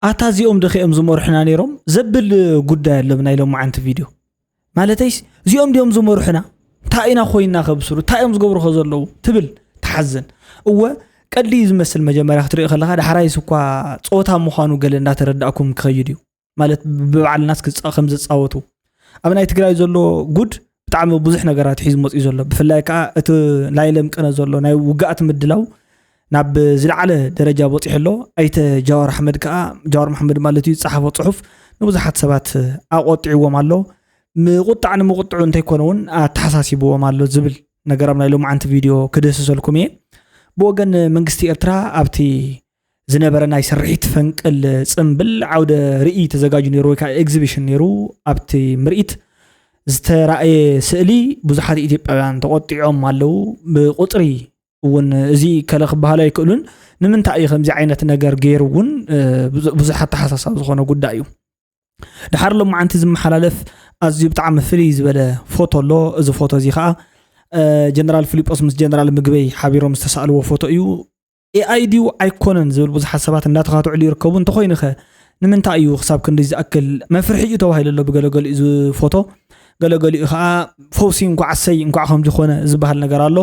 ኣታ እዚኦም ድኸ እዮም ዝመርሑና ነይሮም ዘብል ጉዳይ ኣሎ ብናይ ሎማዓንቲ ቪድዮ። ማለተይስ እዚኦም ድዮም ዝመርሑና? እንታይ ኢና ኮይና ከብስሩ? እንታይ እዮም ዝገብሩ ከዘለዉ? ትብል ትሓዝን። እወ፣ ቀሊ እዩ ዝመስል መጀመርያ ክትሪኦ ከለኻ፣ ዳሕራይስ እኳ ጾታ ምዃኑ ገለ እንዳተረዳእኩም ክኸይድ እዩ። ማለት ብባዕልናስ ክጻ-፣ ከም ዝጻወቱ። ኣብ ናይ ትግራይ ዘሎ ጉድ ብጣዕሚ ብዙሕ ነገራት ሒዙ መጽኡ ዘሎ። ብፍላይ ከኣ እቲ ናይ ለምቅነ ዘሎ ናይ ውግኣት ምድላው ናብ ዝለዓለ ደረጃ በጺሑ ኣሎ። ኣይተ ጃዋር ኣሕመድ ከኣ፣ ጃዋር መሓመድ ማለት እዩ፣ ዝጸሓፎ ጽሑፍ ንብዙሓት ሰባት ኣቆጢዕዎም ኣሎ። ምቁጣዕ ንምቁጥዑ እንተይኮነ እውን ኣተሓሳሲብዎም ኣሎ ዝብል ነገር ኣብ ናይ ሎማዓንቲ ቪድዮ ክድህስሰልኩም እየ። ብወገን መንግስቲ ኤርትራ ኣብቲ ዝነበረ ናይ ስርሒት ፈንቅል ጽምብል ዓውደ ርእይ ተዘጋጁ ነይሩ ወይ ከዓ ኤግዚቢሽን ነይሩ። ኣብቲ ምርኢት ዝተራእየ ስእሊ ብዙሓት ኢትዮጵያውያን ተቆጢዖም ኣለዉ። ብቁጽሪ እውን እዚ ከለ ክበሃሉ ኣይክእሉን። ንምንታይ እዩ ከምዚ ዓይነት ነገር ገይሩ እውን፣ እ፣ ብዙ-፣ ብዙሕ ኣተሓሳሳቢ ዝኾነ ጉዳይ እዩ። ድሓር ሎማዓንቲ ዝመሓላለፍ ኣዝዩ ብጣዕሚ ፍልይ ዝበለ ፎቶ ኣሎ። እዚ ፎቶ እዚ ከዓ፣ እ፣ ጀነራል ፊሊጶስ ምስ ጀነራል ምግበይ ሓቢሮም ዝተሳእልዎ ፎቶ እዩ። ኤኣይ ድዩ ኣይኮነን ዝብል ብዙሓት ሰባት እንዳተኻትዕሉ ይርከቡ። እንተኾይኑ ኸ ንምንታይ እዩ ክሳብ ክንዲ ዝኣክል መፍርሒ እዩ ተባሂሉ ኣሎ? ብገለገሊኡ እዚ ፎቶ፣ ገለገሊኡ ከዓ ፈውሲ እንኳዕ ኣሰይ እንኳዕ ከምዚ ኮነ ዝበሃል ነገር ኣሎ።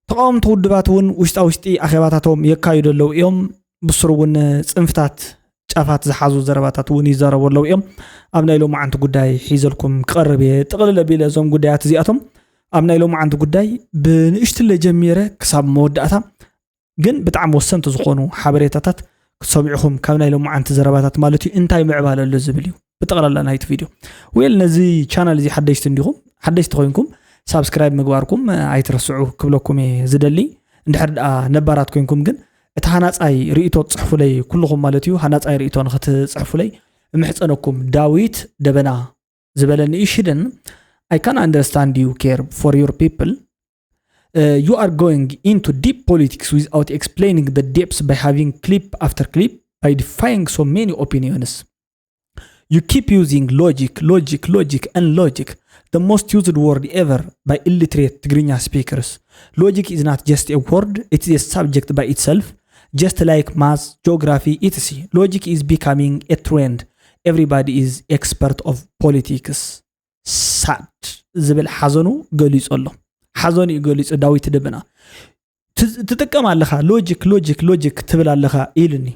ተቃወምቲ ውድባት እውን ውሽጣ ውሽጢ ኣኼባታቶም የካይዱ ኣለዉ እዮም። ብስሩ እውን ጽንፍታት ጫፋት ዝሓዙ ዘረባታት እውን ይዛረቡ ኣለዉ እዮም። ኣብ ናይ ሎማዓንቲ ጉዳይ ሒዘልኩም ክቐርብ እየ። ጥቕልል ኣቢለ እዞም ጉዳያት እዚኣቶም ኣብ ናይ ሎማዓንቲ ጉዳይ ብንእሽትለ ጀሚረ ክሳብ መወዳእታ ግን ብጣዕሚ ወሰንቲ ዝኾኑ ሓበሬታታት ክትሰምዑኹም ካብ ናይ ሎማዓንቲ ዘረባታት ማለት እዩ። እንታይ ምዕባለ ኣሎ ዝብል እዩ ብጠቕላላ ናይቲ ቪድዮ። ዌል፣ ነዚ ቻናል እዚ ሓደሽቲ እንዲኹም፣ ሓደሽቲ ኮይንኩም ሳብስክራይብ ምግባርኩም ኣይትረስዑ ክብለኩም እየ ዝደሊ። እንድሕር ደኣ ነባራት ኮይንኩም ግን እቲ ሃናጻይ ርእይቶ ትጽሕፉለይ ኩልኹም ማለት እዩ። ሃናጻይ ርእይቶ ንኽትጽሕፉለይ እምሕጸነኩም። ዳዊት ደበና ዝበለኒ እዩ ሽደን፣ I can understand you care for your people. Uh, you are going into deep politics without explaining the depths by having clip after clip by defying so many opinions. You keep using logic, logic, logic, and logic, the most used word ever by illiterate Tigrinya speakers. Logic is not just a word, it is a subject by itself, just like math, geography, et cetera. Logic is becoming a trend. Everybody is expert of politics. ሳድ ዝብል ሓዘኑ ገሊጹ ኣሎ። ሓዘኑ እዩ ገሊጹ ዳዊት ደበና። ት-፣ ትጥቀም ኣለኻ፣ ሎጂክ፣ ሎጂክ፣ ሎጂክ ትብል ኣለኻ ኢልኒ።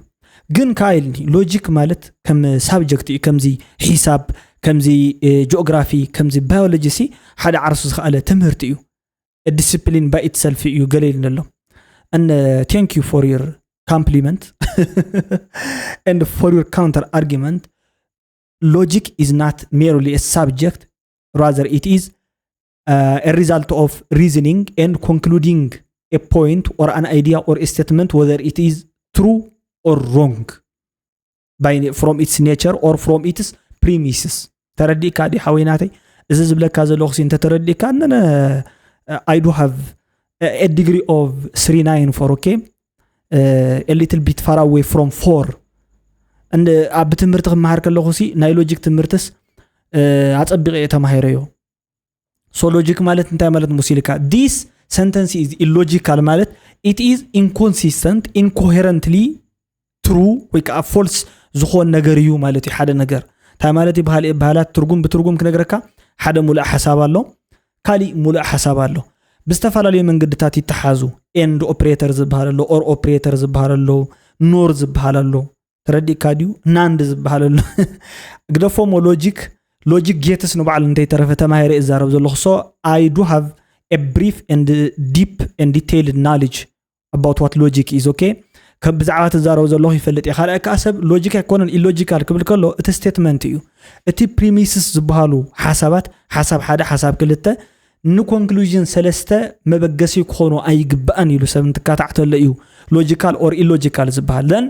ግን ከኣ ኢልኒ፣ ሎጂክ ማለት ከም ሳብጀክት እዩ፣ ከምዚ ሒሳብ፣ ከምዚ፣ እ፣ ጂኦግራፊ፣ ከምዚ ባዮሎጂ ሲ ሓደ ዓርሱ ዝኸኣለ ትምህርቲ እዩ። ዲስፕሊን ባይ ኢትሰልፍ እዩ ገለ ኢልኒ ኣሎ። And, uh, thank you for your compliment and for your counter argument. Logic is not merely a subject, rather it is, uh, a result of reasoning and concluding a point or an idea or a statement, whether it is true or wrong by, from its nature or from its premises. ተረዲእካ ዲ ሓወይ ናተይ? እዚ ዝብለካ ዘለኹ ሲ እንተ ተረዲእካ፣ እነነ፣ uh, I do have a, a degree of three nine four, okay? Uh, a little bit far away from four. እንደ ኣብ ትምህርቲ ክመሃር ከለኹ ሲ ናይ ሎጂክ ትምህርትስ፣ uh, ኣጸቢቐ እየ ተማሂረዮ። So ሎጂክ ማለት እንታይ ማለት መሲልካ? This sentence is illogical ማለት it is inconsistent, incoherently true ወይ ከዓ ፎልስ ዝኾን ነገር እዩ ማለት እዩ። ሓደ ነገር እንታይ ማለት እዩ? ባህል፣ ባህላት ትርጉም ብትርጉም ክነግረካ ሓደ ሙሉእ ሓሳብ ኣሎ፣ ካሊእ ሙሉእ ሓሳብ ኣሎ። ብዝተፈላለዩ መንገድታት ይተሓዙ። ኤንድ ኦፕሬተር ዝበሃል ኣሎ፣ ኦር ኦፕሬተር ዝበሃል ኣሎ፣ ኖር ዝበሃል ኣሎ። ተረዲእካ ድዩ? ናንድ ዝበሃል ኣሎ። ግደፎሞ ሎጂክ፣ ሎጂክ ጌትስ ንባዕሉ እንተይተረፈ ተማሂረ እዛረብ ዘለኹ። So I do have a brief and deep and detailed knowledge about what logic is, okay? ከም ብዛዕባ ትዛረቡ ዘለኹ ይፈልጥ እየ። ካልኣይ ከኣ ሰብ ሎጂክ ኣይኮነን ኢሎጂካል ክብል ከሎ እቲ ስቴትመንት እዩ። እቲ ፕሪሚስስ ዝበሃሉ ሓሳባት፣ ሓሳብ ሓደ፣ ሓሳብ ክልተ፣ ንኮንክሉዥን ሰለስተ መበገሲ ክኾኑ ኣይግባእን ኢሉ ሰብ እንትካታዕ ተሎ እዩ ሎጂካል ኦር ኢሎጂካል ዝበሃል። ዘን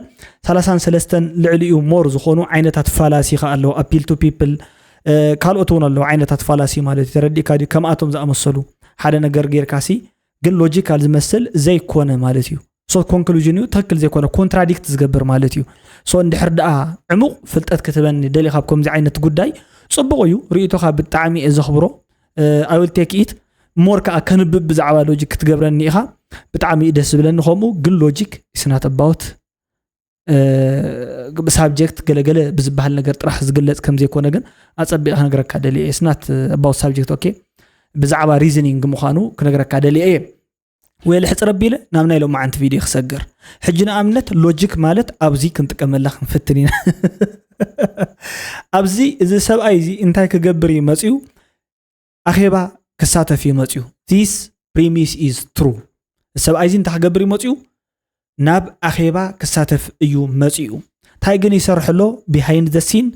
ሰላሳን ሰለስተን ልዕሊኡ ሞር ዝኾኑ ዓይነታት ፋላሲ ከኣ ኣለዉ። ኣፒል ቱ ፒፕል፣ እ፣ ካልኦት እውን ኣለዉ ዓይነታት ፋላሲ ማለት እዩ። ተረዲእካ ድዩ? ከምኣቶም ዝኣመሰሉ ሓደ ነገር ጌርካሲ ግን ሎጂካል ዝመስል ዘይኮነ ማለት እዩ። ሶ ኮንክሉዥን እዩ ትኽክል ዘይኮነ፣ ኮንትራዲክት ዝገብር ማለት እዩ። ሶ እንድሕር ደኣ ዕሙቕ ፍልጠት ክትበኒ ደሊኻ ኣብ ከምዚ ዓይነት ጉዳይ፣ ጽቡቕ እዩ፣ ርእይቶኻ ብጣዕሚ እየ ዘኽብሮ። I will take it። ሞር ከኣ ከንብብ ብዛዕባ ሎጂክ ክትገብረኒ ኢኻ፣ ብጣዕሚ እዩ ደስ ዝብለኒ። ከምኡ ግን ሎጂክ is not about ሳብጀክት ገለገለ ብዝበሃል ነገር ጥራሕ ዝግለፅ ከም ዘይኮነ ግን ኣፀቢቐ ክነግረካ ደልየ እየ። ስናት ኣባውት ሳብጀክት ኦኬ፣ ብዛዕባ ሪዝኒንግ ምዃኑ ክነግረካ ደልየ እየ። ወይ ልሕፅር ኣቢለ ናብ ናይ ሎማዓንቲ ቪድዮ ክሰግር። ሕጂ ንኣብነት ሎጂክ ማለት ኣብዚ ክንጥቀመላ ክንፍትን ኢና። ኣብዚ እዚ ሰብኣይ እዚ እንታይ ክገብር እዩ መፅዩ? ኣኼባ ክሳተፍ እዩ መፅዩ። This premise is true። ሰብኣይ እዚ እንታይ ክገብር እዩ መፅዩ? ናብ ኣኼባ ክሳተፍ እዩ መፅዩ። እንታይ ግን ይሰርሕ ኣሎ? Behind the scene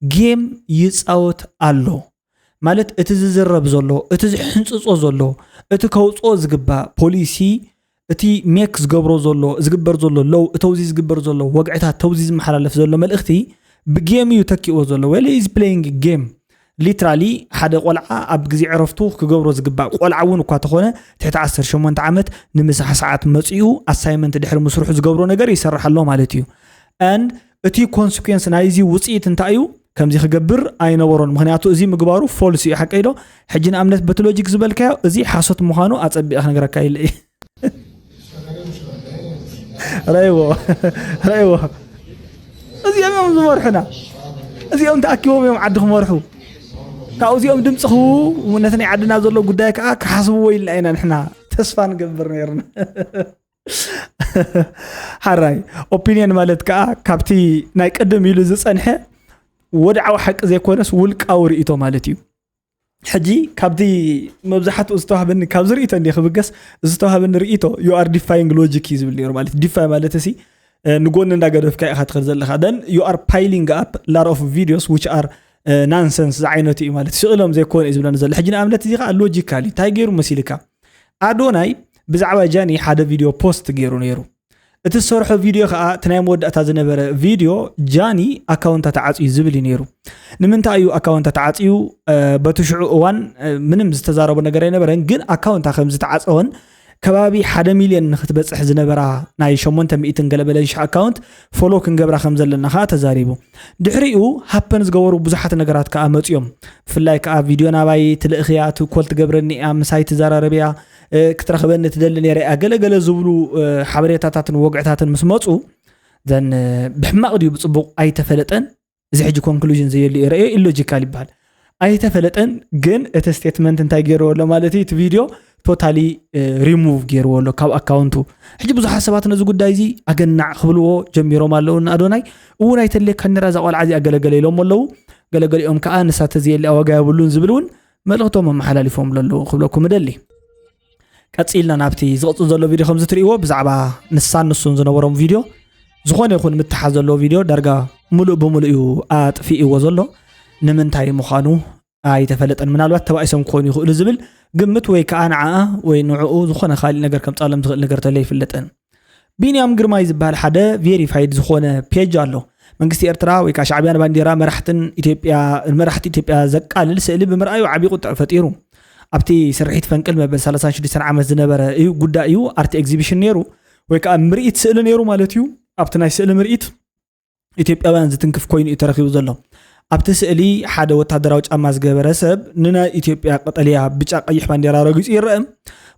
game ይፃወት ኣሎ። ማለት እቲ ዝዝረብ ዘሎ፣ እቲ ዝሕንፅፆ ዘሎ፣ እቲ ከውፅኦ ዝግባእ ፖሊሲ፣ እቲ ሜክ ዝገብሮ ዘሎ፣ ዝግበር ዘሎ ለው፣ እተውዚ ዝግበር ዘሎ ወግዕታት፣ ተውዚ ዝመሓላለፍ ዘሎ መልእኽቲ ብጌም እዩ ተኪእዎ ዘሎ። Well, is playing game። ሊትራሊ ሓደ ቆልዓ ኣብ ግዜ ዕረፍቱ ክገብሮ ዝግባእ፣ ቆልዓ እውን እኳ ተኾነ ትሕቲ ዓሰርተ ሸሞንተ ዓመት ንምሳሕ ሰዓት መፂኡ ኣሳይመንት ድሕሪ ምስርሑ ዝገብሮ ነገር ይሰርሕ ኣሎ ማለት እዩ። And እቲ ኮንስኩንስ ናይዚ ውፅኢት እንታይ እዩ? ከምዚ ክገብር ኣይነበሮን። ምክንያቱ እዚ ምግባሩ ፎልስ እዩ። ሓቀይ ዶ? ሕጂ ንኣብነት በቲ ሎጂክ ዝበልካዮ እዚ ሓሶት ምዃኑ ኣፀቢቐ ክነግረካ ኢለ እዩ። ረይዎ፣ ረይዎ። እዚኦም እዮም ዝመርሑና። እዚኦም ተኣኪቦም እዮም ዓዲ ክመርሑ። ካብኡ እዚኦም ድምፂ ክህቡ፣ ነቲ ናይ ዓድና ዘሎ ጉዳይ ከዓ ክሓስብዎ ኢልና ኢና ንሕና ተስፋ ንገብር ነይርና። ሓራይ ኦፒንየን ማለት ከዓ ካብቲ ናይ ቅድም ኢሉ ዝፀንሐ ወድዓዊ ሓቂ ዘይኮነስ ውልቃዊ ርእይቶ ማለት እዩ። ሕጂ ካብቲ መብዛሕትኡ ዝተዋህበኒ፣ ካብዚ ርእይቶ እንዲ ክብገስ፣ ዝተዋህበኒ ርእይቶ you are defying logic እዩ ዝብል ነይሩ። ማለት ዲፋይ ማለት እሲ ንጎኒ እንዳገደፍካ ኢኻ ትኸድ ዘለኻ። Then you are piling up lot of videos which are ናንሰንስ ዝዓይነቱ እዩ። ማለት ስእሎም ዘይኮነ እዩ ዝብለኒ ዘሎ። ሕጂ ንኣብነት እዚ ከዓ ሎጂካል እዩ። እንታይ ገይሩ መሲልካ? ኣዶናይ ብዛዕባ ጃኒ ሓደ ቪድዮ ፖስት ገይሩ ነይሩ። እቲ ዝሰርሖ ቪድዮ ከዓ እቲ ናይ መወዳእታ ዝነበረ ቪድዮ ጃኒ ኣካውንታ ተዓፅዩ ዝብል እዩ ነይሩ። ንምንታይ እዩ ኣካውንታ ተዓፅዩ? በቲ ሽዑ እዋን ምንም ዝተዛረቦ ነገር ኣይነበረን፣ ግን ኣካውንታ ከም ዝተዓፀወን ከባቢ ሓደ ሚልዮን ንክትበፅሕ ዝነበራ ናይ ሸሞንተ ሚእትን ገለ በለ ሽሕ ኣካውንት ፎሎ ክንገብራ ከም ዘለና ከዓ ተዛሪቡ። ድሕሪኡ ሃፐን ዝገበሩ ብዙሓት ነገራት ከዓ መፅዮም። ብፍላይ ከዓ ቪድዮ ናባይ ትልእኽያ፣ ትኮል ትገብረኒ እያ፣ ምሳይ ትዘራረብ እያ፣ ክትረኽበኒ ትደሊ ነይረ እያ፣ ገለገለ ዝብሉ ሓበሬታታትን ወግዕታትን ምስ መፁ ዘን ብሕማቕ ድዩ ብፅቡቕ ኣይተፈለጠን። እዚ ሕጂ ኮንክሉዥን ዘየሉ ረዮ ኢሎጂካል ይበሃል። ኣይተፈለጠን። ግን እቲ ስቴትመንት እንታይ ገይርዎ ኣሎ ማለት እዩ? እቲ ቪድዮ ቶታሊ ሪሙቭ ገይርዎ ኣሎ ካብ ኣካውንቱ። ሕጂ ብዙሓት ሰባት ነዚ ጉዳይ እዚ ኣገናዕ ክብልዎ ጀሚሮም ኣለዉ። ንኣዶናይ እውን ኣይተድልየካ ነራ እዛ ቆልዓ እዚኣ ገለገለ ኢሎም ኣለዉ። ገለገሊኦም ከዓ ንሳ ተዘየልያ ዋጋ የብሉን ዝብል እውን መልእኽቶም ኣመሓላሊፎም ኣለዉ ክብለኩም እደሊ። ቀፂልና ናብቲ ዝቕፅል ዘሎ ቪድዮ ከም ዝትርእይዎ ብዛዕባ ንሳን ንሱን ዝነበሮም ቪድዮ ዝኾነ ይኹን ምትሓዝ ዘለዎ ቪድዮ ዳርጋ ሙሉእ ብሙሉእ እዩ ኣጥፊእዎ ዘሎ። ንምንታይ ምዃኑ ኣይተፈለጠን። ምናልባት ተባኢሶም ክኾኑ ይኽእሉ ዝብል ግምት ወይ ከዓ ንዓኣ ወይ ንዕኡ ዝኾነ ካሊእ ነገር ከምፃሎም ዝኽእል ነገር ተሎ ይፍለጠን። ቢንያም ግርማይ ዝበሃል ሓደ ቬሪፋይድ ዝኾነ ፔጅ ኣሎ። መንግስቲ ኤርትራ ወይ ከዓ ሻዕብያ ንባንዲራ መራሕትን ኢትዮጵያ፣ መራሕቲ ኢትዮጵያ ዘቃልል ስእሊ ብምርኣዩ ዓብዪ ቁጥዕ ፈጢሩ። ኣብቲ ስርሒት ፈንቅል መበል ሰላሳን ሽዱሽተን ዓመት ዝነበረ እዩ ጉዳይ እዩ። ኣርት ኤግዚቢሽን ነይሩ ወይ ከዓ ምርኢት ስእሊ ነይሩ ማለት እዩ። ኣብቲ ናይ ስእሊ ምርኢት ኢትዮጵያውያን ዝትንክፍ ኮይኑ እዩ ተረኺቡ ዘሎ። ኣብቲ ስእሊ ሓደ ወታደራዊ ጫማ ዝገበረ ሰብ ንናይ ኢትዮጵያ ቀጠልያ፣ ብጫ፣ ቀይሕ ባንዴራ ረጊጹ ይረአ።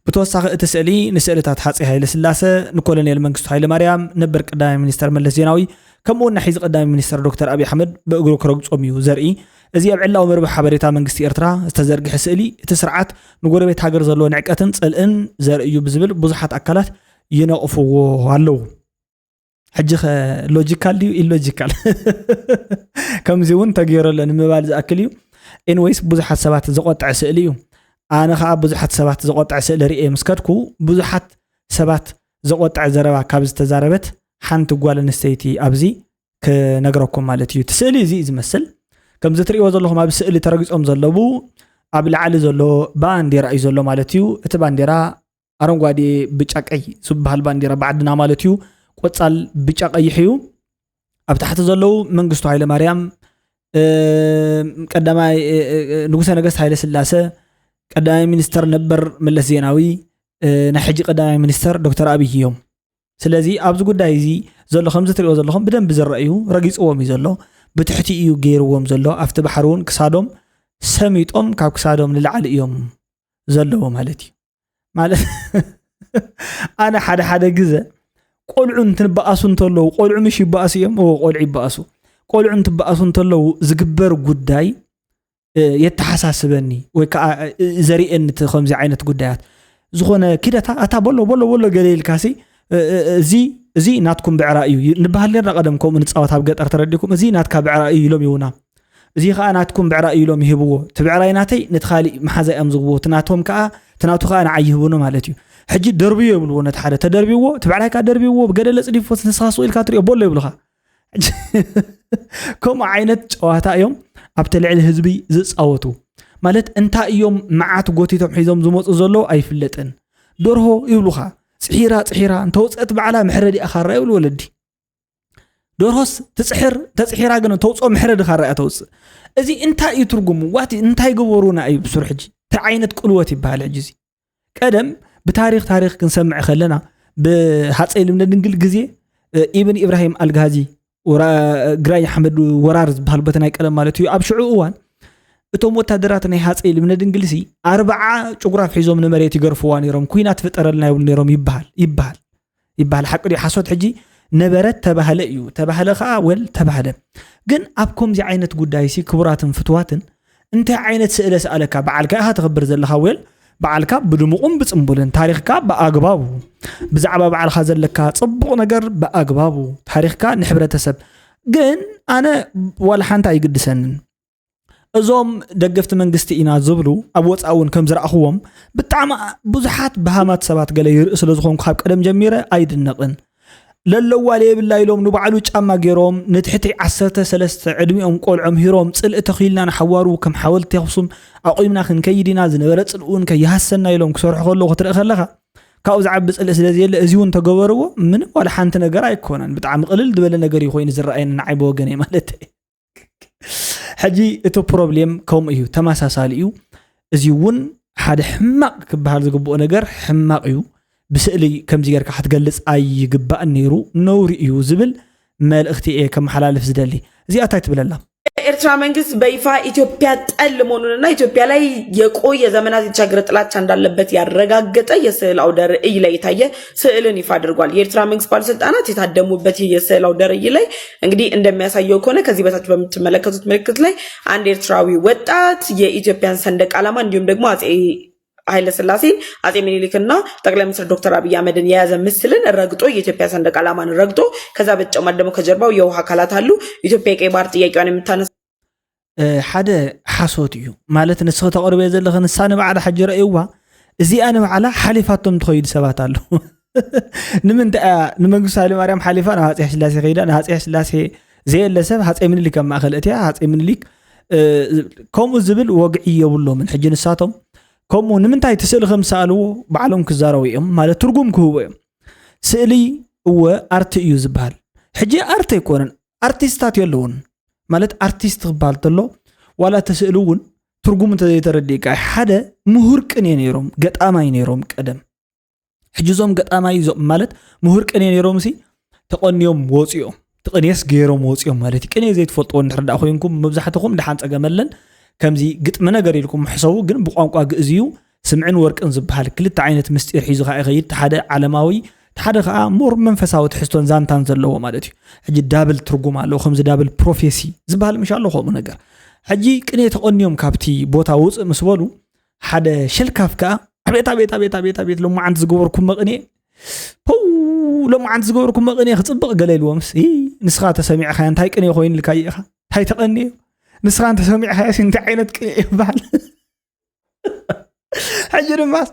ብተወሳኺ እቲ ስእሊ ንስእልታት ሃጸይ ሃይለ ስላሰ፣ ንኮሎኔል መንግስቱ ሃይለ ማርያም፣ ነበር ቀዳማይ ሚኒስተር መለስ ዜናዊ፣ ከምኡ እውን ንሕዚ ቀዳማይ ሚኒስተር ዶክተር ኣብይ ኣሕመድ ብእግሩ ክረግጾም እዩ ዘርኢ። እዚ ኣብ ዕላዊ መርበብ ሓበሬታ መንግስቲ ኤርትራ ዝተዘርግሐ ስእሊ፣ እቲ ስርዓት ንጎረቤት ሃገር ዘለዎ ንዕቀትን ጽልእን ዘርኢ እዩ ብዝብል ብዙሓት ኣካላት ይነቕፍዎ ኣለዉ። ሕጂ ኸ ሎጂካል ድዩ ኢሎጂካል? ከምዚ እውን ተገይሩ ኣሎ ንምባል ዝኣክል እዩ። ኤንዌይስ ብዙሓት ሰባት ዘቆጥዐ ስእሊ እዩ። ኣነ ኸዓ ብዙሓት ሰባት ዘቆጥዐ ስእሊ ርእየ ምስ ከድኩ ብዙሓት ሰባት ዘቆጥዐ ዘረባ ካብ ዝተዛረበት ሓንቲ ጓል ኣንስተይቲ ኣብዚ ክነግረኩም ማለት እዩ። እቲ ስእሊ እዚ እዩ ዝመስል። ከምዚ ትርእይዎ ዘለኹም ኣብዚ ስእሊ ተረጊጾም ዘለዉ ኣብ ላዕሊ ዘሎ ባንዴራ እዩ ዘሎ ማለት እዩ። እቲ ባንዴራ ኣረንጓዴ፣ ብጫ፣ ቀይ ዝበሃል ባንዴራ ብዓድና ማለት እዩ። ቆጻል፣ ብጫ፣ ቀይሕ እዩ። ኣብ ታሕቲ ዘለዉ መንግስቱ ሃይለ ማርያም፣ እ፣ ቀዳማይ፣ እ፣ እ፣ ንጉሰ ነገስት ሃይለ ስላሰ፣ ቀዳማይ ሚኒስተር ነበር መለስ ዜናዊ፣ እ፣ ናይ ሕጂ ቀዳማይ ሚኒስተር ዶክተር ኣብይ እዮም። ስለዚ ኣብዚ ጉዳይ እዚ ዘሎ ከምዚ ትሪኦ ዘለኹም ብደንቢ ዝረአ እዩ። ረጊፅዎም እዩ ዘሎ። ብትሕቲ እዩ ገይርዎም ዘሎ። ኣብቲ ባሕሪ እውን ክሳዶም ሰሚጦም ካብ ክሳዶም ንላዕሊ እዮም ዘለዎ ማለት እዩ። ማለት ኣነ ሓደ ሓደ ግዘ ቆልዑ እንትንበኣሱ እንተለዉ፣ ቆልዑ ምሽ ይበኣሱ እዮም? እዎ፣ ቆልዑ ይበኣሱ። ቆልዑ እንትበኣሱ እንተለዉ ዝግበር ጉዳይ፣ እ፣ የተሓሳስበኒ ወይ ከዓ፣ እ፣ ዘርእየኒ እቲ ከምዚ ዓይነት ጉዳያት። ዝኾነ ኪደታ፣ ኣታ በሎ፣ በሎ፣ በሎ ገለ ኢልካሲ፣ እ፣ እ፣ እዚ፣ እዚ ናትኩም ብዕራይ እዩ። ይ-፣ ንበሃል ኔርና ቀደም ከምኡ ንጻወት ኣብ ገጠር ተረዲእኩም፣ እዚ ናትካ ብዕራይ እዩ ኢሎም ይህቡና። እዚ ከዓ ናትኩም ብዕራይ እዩ ኢሎም ይህብዎ። እቲ ብዕራይ ናተይ ነቲ ካሊእ መሓዛ እዮም ዝህብዎ። እቲ ናቶም ከዓ፣ እቲ ናቱ ከዓ ንዓይ ይህቡኒ ማለት እዩ። ሕጂ ደርብዮ ይብልዎ ነቲ ሓደ። ተደርብይዎ፣ እቲ ብዕራይ ከዓ ደርብይዎ፣ ብገደል ኣጽዲፍዎ፣ ንስኻ ስቕ ኢልካ ትሪኦ፣ በሎ ይብሉኻ። ከምኡ ዓይነት ጨዋታ እዮም ኣብቲ ልዕሊ ህዝቢ ዝጻወቱ። ማለት እንታይ እዮም መዓት ጎቲቶም ሒዞም ዝመጹ ዘለዉ ኣይፍለጥን። ደርሆ ይብሉኻ፣ ጽሒራ፣ ጽሒራ፣ እንተውጸት ባዕላ ምሕረድ እያ ካራ ይብሉ ወለዲ። ደርሆስ ትጽሕር፣ ተጽሒራ ግን ተውጽኦ ምሕረድ ካራ እያ ተውጽእ። እዚ እንታይ እዩ ትርጉሙ? ዋት እንታይ ገበሩና እዩ ብሱር ሕጂ? እንታይ ዓይነት ቅልወት ይበሃል ሕጂ እዚ? ቀደም ብታሪኽ፣ ታሪኽ ክንሰምዕ ከለና፣ ብሃጸይ ልብነ ድንግል ግዜ፣ እ፣ ኢብን ኢብራሂም ኣልጋዚ፣ ወራ-፣ ግራኝ ኣሕመድ ወራር ዝበሃል ቦታ ናይ ቀደም ማለት እዩ። ኣብ ሽዑ እዋን እቶም ወታደራት ናይ ሃጸይ ልብነ ድንግልሲ ኣርብዓ ጭጉራፍ ሒዞም ንመሬት ይገርፍዋ ነይሮም። ኩናት ፍጠረልና ይብሉ ነይሮም ይበሃል፣ ይበሃል፣ ይበሃል። ሓቂ ድዩ ሓሶት? ሕጂ ነበረት ተባህለ እዩ። ተባህለ ከኣ ወል ተባህለ። ግን ኣብ ከምዚ ዓይነት ጉዳይሲ ክቡራትን ፍትዋትን እንታይ ዓይነት ስእለ ስኣለካ? በዓልካ ኢኻ ተኽብር ዘለኻ ወል፣ በዓልካ ብድሙቕን ብጽምቡልን፣ ታሪኽካ ብኣግባቡ፣ ብዛዕባ በዓልካ ዘለካ ጽቡቕ ነገር ብኣግባቡ፣ ታሪኽካ ንሕብረተሰብ። ግን ኣነ ዋላ ሓንቲ ኣይግድሰንን። እዞም ደገፍቲ መንግስቲ ኢና ዝብሉ ኣብ ወጻኢ እውን ከም ዝረኣኽዎም ብጣዕሚ ብዙሓት በሃማት ሰባት ገለ ይርኢ ስለ ዝኾንኩ ካብ ቀደም ጀሚረ ኣይድነቕን። ለለዋ ለየብላ ኢሎም ንባዕሉ ጫማ ገይሮም ንትሕቲ ዓሰርተ ሰለስተ ዕድሚኦም ቆልዖ ምሂሮም ጽልኢ ተኺልና ንሓዋሩ ከም ሓወልቲ ኣኽሱም ኣቑምና ክንከይድ ኢና ዝነበረ ጽልኢ እውን ከይሃሰና ኢሎም ክሰርሑ ከለዉ ክትርኢ ከለኻ ካብኡ ዝዓቢ ጽልኢ ስለ ዘየለ እዚ እውን ተገበርዎ ምንም ዋላ ሓንቲ ነገር ኣይኮነን። ብጣዕሚ ቅልል ዝበለ ነገር እዩ ኮይኑ ዝረኣየኒ ንዓይ ብወገነይ ማለት እዩ። ሕጂ እቲ ፕሮብሌም ከምኡ እዩ፣ ተመሳሳሊ እዩ። እዚ እውን ሓደ ሕማቕ ክበሃል ዝግብኦ ነገር ሕማቕ እዩ። ብስእሊ ከምዚ ጌርካ ክትገልጽ ኣይግባእን ነይሩ፣ ነውሪ እዩ ዝብል መልእኽቲ እየ ከመሓላልፍ ዝደሊ። እዚኣ እንታይ ትብለላ? የኤርትራ መንግስት በይፋ ኢትዮጵያ ጠል መሆኑንና ኢትዮጵያ ላይ የቆየ ዘመናት የተሻገረ ጥላቻ እንዳለበት ያረጋገጠ የስዕል አውደ ርዕይ ላይ የታየ ስዕልን ይፋ አድርጓል። የኤርትራ መንግስት ባለስልጣናት የታደሙበት ይህ የስዕል አውደ ርዕይ ላይ እንግዲህ እንደሚያሳየው ከሆነ ከዚህ በታች በምትመለከቱት ምልክት ላይ አንድ ኤርትራዊ ወጣት የኢትዮጵያን ሰንደቅ ዓላማ እንዲሁም ደግሞ አጼ ኃይለ ሥላሴን አጼ ምኒልክና ጠቅላይ ሚኒስትር ዶክተር አብይ አህመድን የያዘ ምስልን ረግጦ የኢትዮጵያ ሰንደቅ ዓላማን ረግጦ ከዛ በተጨማሪ ደግሞ ከጀርባው የውሃ አካላት አሉ። ኢትዮጵያ የቀይ ባህር ጥያቄዋን የምታነሳ እ፣ ሓደ ሓሶት እዩ። ማለት ንስኺ ተቕርበዮ ዘለኺ ንሳ ንባዕላ ሕጂ ረእይዋ፣ እዚኣ ንባዕላ ሓሊፋቶም ትኸይዱ ሰባት ኣለዉ። ንምንታይ እያ ንመንግስቱ ሃይለማርያም ሓሊፋ ናብ ሃፀይ ስላሴ ከይዳ? ንሃፀይ ስላሴ ዘየለ ሰብ ሃፀይ ምኒልክ ኣብ ማእከል እትያ፣ ሃፀይ ምኒልክ፣ እ፣ ከምኡ ዝብል ወግዒ የብሎምን። ሕጂ ንሳቶም ከምኡ ንምንታይ እቲ ስእሊ ከም ዝሰኣልዎ ባዕሎም ክዛረቡ እዮም፣ ማለት ትርጉም ክህቡ እዮም። ስእሊ እወ ኣርቲ እዩ ዝበሃል። ሕጂ ኣርቲ ኣይኮነን፣ ኣርቲስታት የለውን። ማለት ኣርቲስት ክበሃል ተሎ ዋላ እቲ ስእሊ እውን ትርጉም እንተዘይተረዲእካ፣ ሓደ ምሁር ቅኔ ነይሮም፣ ገጣማይ ነይሮም ቀደም። ሕጂ እዞም ገጣማይ እዞም ማለት ምሁር ቅኔ ነይሮምሲ ተቐንዮም ወፂኦም፣ እቲ ቅኔስ ገይሮም ወፂኦም ማለት እዩ። ቅኔ ዘይትፈልጥዎ እንድሕር ደኣ ኮይንኩም መብዛሕትኹም ደሓን ጸገም ኣለን። ከምዚ ግጥሚ ነገር ኢልኩም ሕሰቡ፣ ግን ብቋንቋ ግእዝ እዩ። ስምዕን ወርቅን ዝበሃል ክልተ ዓይነት ምስጢር ሒዙ ኸዓ ይኸይድ። እቲ ሓደ ዓለማዊ፣ እቲ ሓደ ኸዓ ሞር መንፈሳዊ ትሕዝቶን ዛንታን ዘለዎ ማለት እዩ። ሕጂ ዳብል ትርጉም ኣለዎ፣ ከምዚ ዳብል ፕሮፌሲ ዝበሃል ምሽ ኣሎ ከምኡ ነገር። ሕጂ ቅኔ ተቐንዮም ካብቲ ቦታ ውፅእ ምስ በሉ፣ ሓደ ሸልካፍ ከኣ፣ "ኣቤት፣ ኣቤት፣ ኣቤት፣ ኣቤት፣ ኣቤት፣ ሎማዓንቲ ዝገበርኩሞ ቅኔ፣ ፖው፣ ሎማዓንቲ ዝገበርኩሞ ቅኔ ክጽብቕ" ገለ ኢልዎምስ፣ "ኢ፣ ንስኻ ተሰሚዕኻዮ እንታይ ቅኔ ኮይኑ ኢልካዮ ኢኻ? እንታይ ተቐንዮ? ንስኻ እንተሰሚዕኻዮስ እንታይ ዓይነት ቅኔ ይበሃል?" ሕጂ ድማስ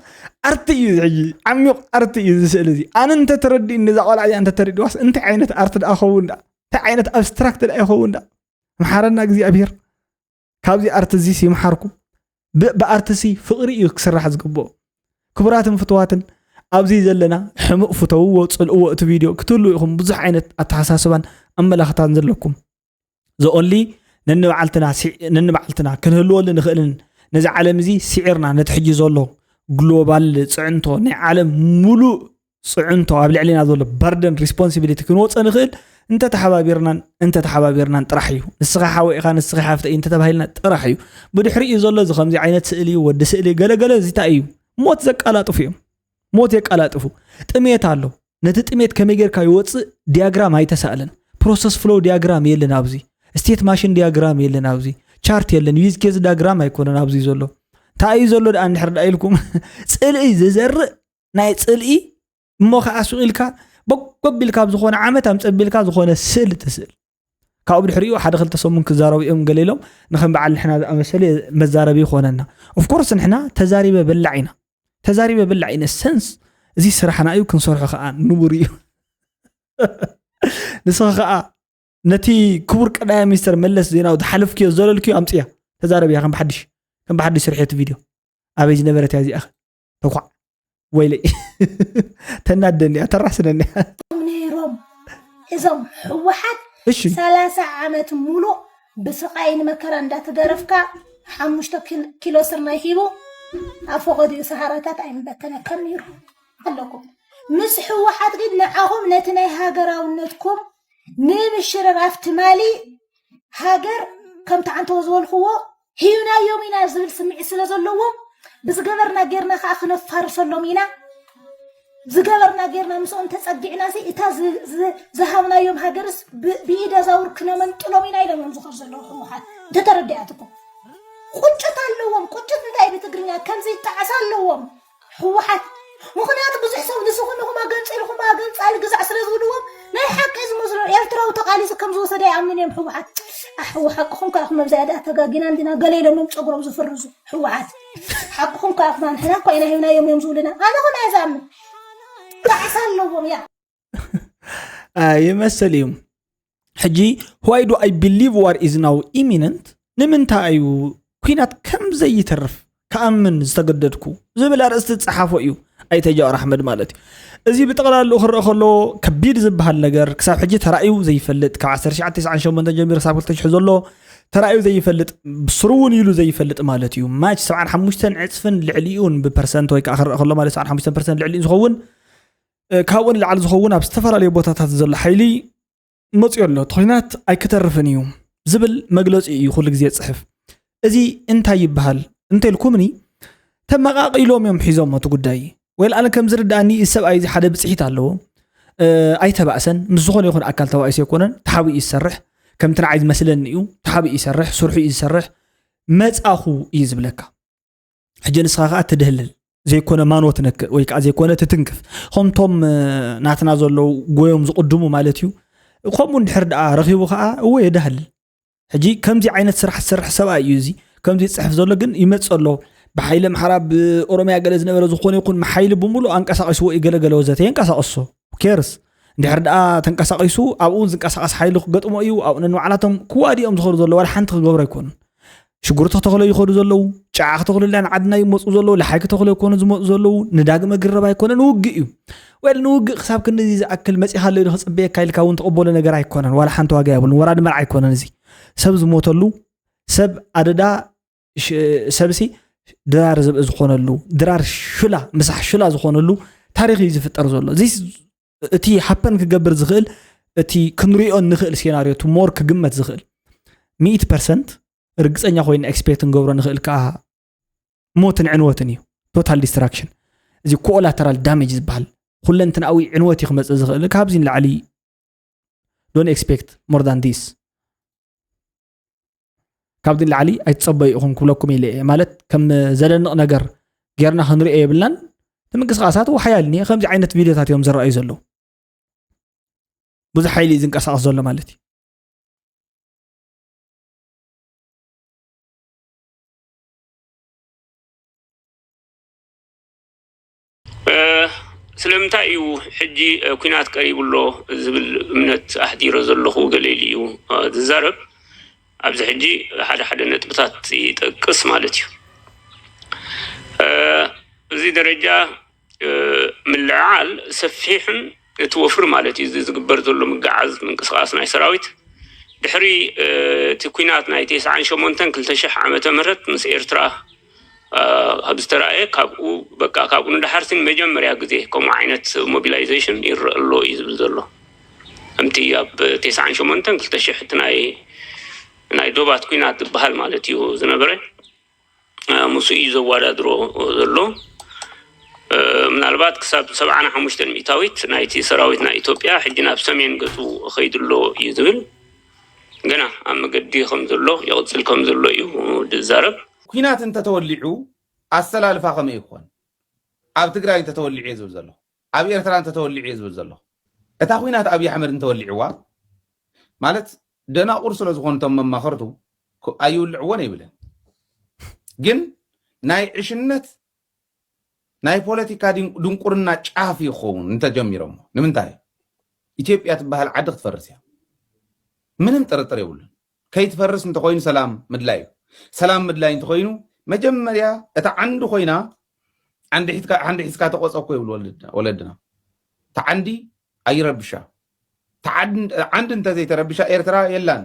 ኣርቲ እዩ፣ ሕጂ ዓሚቕ ኣርቲ እዩ እዚ ስእሊ እዚ። ኣነ እንተተረዲእኒ፣ እዛ ቆልዓ እዚኣ እንተተረዲእዋስ እንታይ ዓይነት ኣርት ደኣ ክኸውን ደኣ? እንታይ ዓይነት ኣብስትራክት ደኣ ይኸውን ደኣ? መሓረና እግዚኣብሄር። ካብዚ ኣርት እዚስ ይምሓርኩም። ብ-፣ ብኣርትሲ ፍቕሪ እዩ ክስራሕ ዝግብኦ። ክቡራትን ፍቱዋትን፣ ኣብዚ ዘለና ሕሙቕ ፍተውዎ፣ ጽልእዎ፣ እቲ ቪድዮ ክትህሉ ኢኹም ብዙሕ ዓይነት ኣተሓሳስባን ኣመላኽታን ዘለኩም። ዘኦንሊ ነንባዕልትና ሲ-፣ ነንባዕልትና ክንህልወሉ ንኽእልን ነዚ ዓለም እዚ ስዒርና ነቲ ሕጂ ዘሎ ግሎባል ጽዕንቶ ናይ ዓለም ሙሉእ ጽዕንቶ ኣብ ልዕሊና ዘሎ በርደን ሪስፖንሲቢሊቲ ክንወፀ ንኽእል እንተተሓባቢርናን እንተተሓባቢርናን ጥራሕ እዩ። ንስኻ ሓወይ ኢኻ፣ ንስኺ ሓፍተይ እንተተባሂልና ጥራሕ እዩ። ብድሕሪኡ ዘሎ እዚ ከምዚ ዓይነት ስእሊ እዩ፣ ወዲ ስእሊ ገለገለ እዚታ እዩ። ሞት ዘቃላጥፉ እዮም። ሞት የቃላጥፉ። ጥሜት ኣሎ። ነቲ ጥሜት ከመይ ጌርካ ይወፅእ ዲያግራም ኣይተሳእለን። ፕሮሰስ ፍሎው ዲያግራም የለን ኣብዚ። ስቴት ማሽን ዲያግራም የለን ኣብዚ። ቻርት የለን። ዩዝ ኬዝ ዳግራም ኣይኮነን ኣብዚ ዘሎ። እንታይ እዩ ዘሎ ደኣ እንድሕር ደኣ ኢልኩም ፅልኢ ዝዘርእ ናይ ፅልኢ እሞ ከዓ ሱቕ ኢልካ በጎብ ኢልካ ኣብ ዝኾነ ዓመት ኣምፀቢልካ ዝኾነ ስእል ትስእል። ካብኡ ብድሕሪኡ ሓደ ክልተ ሰሙን ክዛረቡ እዮም ገለ ኢሎም ንከም በዓል ንሕና ዝኣመሰለ መዛረቢ ይኾነና። ኦፍኮርስ ንሕና ተዛሪበ በላዕ ኢና። ተዛሪበ በላዕ ኢነ ሰንስ እዚ ስራሕና እዩ ክንሰርሖ ከዓ ንቡር እዩ። ንስኻ ከዓ ነቲ ክቡር ቀዳማይ ሚኒስተር መለስ ዜናዊ ዝሓለፍክዮ ዘለልክዮ ኣምፅያ ተዛረብያ ከም ብሓድሽ ከም ብሓድሽ ስርሕቲ ቪድዮ ኣበይ ዝነበረት እያ እዚኣ ተኳዕ ወይለይ ተናደኒ እያ ተራስነኒ እያ ነይሮም እዞም ህወሓት እሺ ሰላሳ ዓመት ሙሉእ ብስቃይን መከራ እንዳተገረፍካ ሓሙሽተ ኪል- ኪሎ ስርናይ ሂቡ ኣብ ፈቐዲኡ ሰሃራታት ኣይምበተነካን ነይሩ ኣለኩም ምስ ህወሓት ግን ንዓኹም ነቲ ናይ ሃገራውነትኩም ንምሽርራፍ ትማሊ ሃገር ከምቲ ዓንተዎ ዝበልክዎ ሂብናዮም ኢና ዝብል ስምዒት ስለ ዘለዎም ብዝገበርና ጌርና ከዓ ክነፋርሰሎም ኢና ዝገበርና ጌርና ምስኦም ተፀጊዕና ሲ እታ ዝ- ዝ- ዝሃብናዮም ሃገርስ ብ- ብኢድ ኣዛውር ክነመንጥሎም ኢና ኢሎም እዮም ዝኸዱ ዘለዉ ህወሓት እንተተረዲኣትኩም ቁጭት ኣለዎም ቁጭት እንታይ ብትግርኛ ከምዚ ይጣዕስ ኣለዎም ህወሓት ምኽንያቱ ብዙሕ ሰብ ንስኹም ኢኹም ኣገንፂልኹም ኣገንፃሊ ግዛዕ ስለ ዝብልዎም ናይ ሓቂ ዝመስሎ ኤርትራዊ ተቃሊሱ ከም ዝወሰደ ይኣምን እዮም ህወሓት ኣሕወ ሓቅኹም ከኣ መብዛያ ደኣ ተጋጊና እንዲና ገለ ኢሎም እዮም ፀጉሮም ዝፍርዙ ህወሓት ሓቅኹም ከኣ ንሕና እኳ ኢና ሂብናዮም እዮም ዝብሉና ኣነ ኹን ኣየ ዝኣምን ጣዕሳ ኣለዎም ያ ይመስል እዩ ሕጂ why do I believe war is now imminent ንምንታይ እዩ ኩናት ከም ዘይተርፍ ክኣምን ዝተገደድኩ ዝብል ኣርእስቲ ዝፀሓፎ እዩ ኣይተ ጃዋር ኣሕመድ ማለት እዩ እዚ ብጠቕላሉ ክረአ ከሎ ከቢድ ዝበሃል ነገር ክሳብ ሕጂ ተራእዩ ዘይፈልጥ ካብ ዓሰርተ ትሽዓተ ተስዓን ሸሞንተን ጀሚሩ ክሳብ ክልተ ሽሕ ዘሎ ተራእዩ ዘይፈልጥ ብስሩ እውን ኢሉ ዘይፈልጥ ማለት እዩ ማች ሰብዓን ሓሙሽተን ዕፅፍን ልዕሊኡን ብፐርሰንት ወይ ከዓ ክረአ ከሎ ማለት ሰብዓን ሓሙሽተን ፐርሰንት ልዕሊኡ ዝኸውን ካብኡ ንላዕሊ ዝኸውን ኣብ ዝተፈላለዩ ቦታታት ዘሎ ሓይሊ መፅኡ ኣሎ እቲ ኩናት ኣይክተርፍን እዩ ዝብል መግለፂ እዩ ኩሉ ግዜ ፅሕፍ እዚ እንታይ ይበሃል እንተልኩምኒ ተመቃቂሎም እዮም ሒዞም እቲ ጉዳይ ወይ ኣነ ከም ዝርዳእኒ እዚ ሰብኣይ እዚ ሓደ ብፅሒት ኣለዎ ኣይተባእሰን ምስ ዝኾነ ይኹን ኣካል ተባኢሱ ኣይኮነን ተሓቢኡ ይሰርሕ ከምቲ ንዓይ ዝመስለኒ እዩ ተሓቢኡ ይሰርሕ ስርሑ እዩ ዝሰርሕ መፃኹ እዩ ዝብለካ ሕጂ ንስኻ ከዓ ትድህልል ዘይኮነ ማኖ ትነክእ ወይ ከዓ ዘይኮነ ትትንክፍ ከምቶም ናትና ዘለዉ ጎዮም ዝቅድሙ ማለት እዩ ከምኡ እንድሕር ደኣ ረኺቡ ከዓ እወ የዳህልል ሕጂ ከምዚ ዓይነት ስራሕ ዝሰርሕ ሰብኣይ እዩ እዚ ከምዚ ዝፅሕፍ ዘሎ ግን ይመፅእ ኣሎ ብሓይሊ ኣምሓራ ብኦሮሚያ ገለ ዝነበረ ዝኾነ ይኹን ሓይሊ ብምሉእ ኣንቀሳቂስዎ እዩ ገለገለ ወዘተ የንቀሳቀሶ ኬርስ እንድሕር ደኣ ተንቀሳቂሱ ኣብኡ ዝንቀሳቀስ ሓይሊ ክገጥሞ እዩ ኣብኡ ነንባዕላቶም ክዋዲኦም ዝኸዱ ዘሎ ዋላ ሓንቲ ክገብሩ ኣይኮኑን ሽጉርቲ ክተኽሎ ይኸዱ ዘለዉ ጫዓ ክተኽሉላ ንዓድና ይመፁ ዘለዉ ለሓይ ክተኽሎ ይኮኑ ዝመፁ ዘለዉ ንዳግመ ግረብ ኣይኮነን ውግእ እዩ ወል ንውግእ ክሳብ ክንዲ ዝኣክል መፂኻ ኣሎ ኢሉ ክፅበየካ ኢልካ እውን ተቐበሎ ነገር ኣይኮነን ዋላ ሓንቲ ዋጋ የብሉን ወራዲ መርዓ ኣይኮነን እዚ ሰብ ዝሞተሉ ሰብ ኣደዳ ሰብሲ ድራር ዝብኢ ዝኾነሉ ድራር ሽላ ምሳሕ ሽላ ዝኾነሉ ታሪክ እዩ ዝፍጠር ዘሎ እቲ ሃፐን ክገብር ዝኽእል እቲ ክንሪኦ ንኽእል ሴናርዮ እቲ ሞር ክግመት ዝኽእል ሚእቲ ፐርሰንት ርግፀኛ ኮይና ኤክስፔክት ንገብሮ ንኽእል ከዓ ሞትን ዕንወትን እዩ ቶታል ዲስትራክሽን እዚ ኮላተራል ዳሜጅ ዝበሃል ኩለንትናዊ ዕንወት እዩ ክመፅእ ዝኽእል ካብዚ ንላዕሊ don't expect more than this ካብዚ ንላዕሊ ኣይትፀበዩ ኢኹም ክብለኩም ኢለ እየ ማለት ከም ዘደንቕ ነገር ጌርና ክንሪኦ የብልናን እቲ ምንቅስቃሳት ሓያል እኒአ ከምዚ ዓይነት ቪድዮታት እዮም ዝረኣዩ ዘለዉ ብዙሕ ሓይሊ እዩ ዝንቀሳቀስ ዘሎ ማለት እዩ ስለምንታይ እዩ ሕጂ ኩናት ቀሪቡ ኣሎ ዝብል እምነት ኣሕዲረ ዘለኹ ገለ ኢሉ እዩ ዝዛረብ ኣብዚ ሕጂ ሓደ ሓደ ነጥብታት ይጠቅስ ማለት እዩ እዚ ደረጃ ምልዕዓል ሰፊሕን እቲ ወፍሪ ማለት እዩ እዚ ዝግበር ዘሎ ምግዓዝ ምንቅስቃስ ናይ ሰራዊት ድሕሪ እቲ ኩናት ናይ ተስዓን ሸሞንተን ክልተ ሽሕ ዓመተ ምህረት ምስ ኤርትራ ኣብ ዝተረኣየ ካብኡ በቃ ካብኡ ንድሓርሲ ንመጀመርያ ግዜ ከምኡ ዓይነት ሞቢላይዜሽን ይረአ ኣሎ እዩ ዝብል ዘሎ ከምቲ ኣብ ተስዓን ሸሞንተን ክልተ ሽሕ እቲ ናይ ናይ ዶባት ኩናት ዝበሃል ማለት እዩ ዝነበረ ምስ እዩ ዘወዳድሮ ዘሎ ምናልባት ክሳብ ሰብዓን ሓሙሽተን ሚእታዊት ናይቲ ሰራዊት ናይ ኢትዮጵያ ሕጂ ናብ ሰሜን ገጹ ኸይዱ ኣሎ እዩ ዝብል፣ ገና ኣብ መገዲ ከም ዘሎ፣ ይቕጽል ከም ዘሎ እዩ ዝዛረብ። ኩናት እንተተወሊዑ ኣሰላልፋ ከመይ ይኾን? ኣብ ትግራይ እንተተወሊዑ እየ ዝብል ዘለኹ፣ ኣብ ኤርትራ እንተተወሊዑ እየ ዝብል ዘለኹ። እታ ኩናት ኣብይ ኣሕመድ እንተወሊዕዋ ማለት ደናቑር ስለ ዝኾኑ እቶም መማኸርቱ ኣይውልዕዎን ኣይብልን። ግን ናይ ዕሽነት ናይ ፖለቲካ ድንቁርና ጫፍ ይኸውን እንተጀሚሮሞ። ንምንታይ ኢትዮጵያ ትበሃል ዓዲ ክትፈርስ እያ? ምንም ጥርጥር የብሉን። ከይትፈርስ እንተኮይኑ ሰላም ምድላይ እዩ። ሰላም ምድላይ እንተኮይኑ መጀመርያ እታ ዓንዲ ኮይና ዓንዲ ሒዝካ ተቆፀ እኮ ይብሉ ወለድና። እታ ዓንዲ ኣይረብሻ። ዓንዲ እንተዘይተረብሻ ኤርትራ የላን።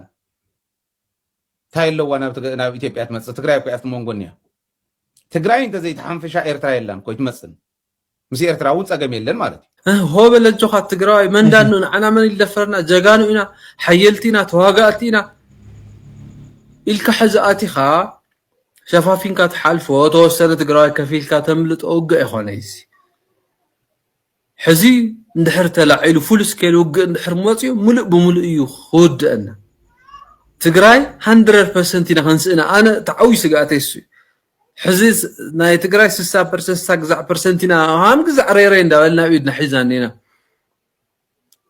እንታይ ኣለዋ ናብ ኢትዮጵያ ትመፅእ? ትግራይ እኮ ኣብቲ መንጎ እኒያ። ትግራይ እንተዘይተሓንፍሻ ኤርትራ የላን፣ ኮይትመፅን። ምስ ኤርትራ እውን ፀገም የለን ማለት እዩ። ሆበል ኣጆኻ ትግራዋይ መንዳኑ ንዓና መን ይደፈረና? ጀጋኑ ኢና፣ ሓየልቲ ኢና፣ ተዋጋእቲ ኢና ኢልካ ሕዚ ኣቲኻ ሸፋፊንካ ትሓልፎ ተወሰነ ትግራዋይ ከፊልካ ተምልጦ ውግእ ኣይኮነ እዚ። ሕዚ እንድሕር ተላዒሉ ፉል ስኬል ውግእ እንድሕር መፅዩ ሙሉእ ብሙሉእ እዩ ክውድአና። ትግራይ ሃንድረድ ፐርሰንት ኢና ከንስእና። ኣነ ተዓዊ ስግኣተይ እሱ እዩ። ሕዚ ናይ ትግራይ ስሳ ፐርሰንት ስሳ ግዛዕ ፐርሰንት ኢና ሃም ግዛዕ ሬሬ እንዳበልና ኢድና ሒዛ እኒና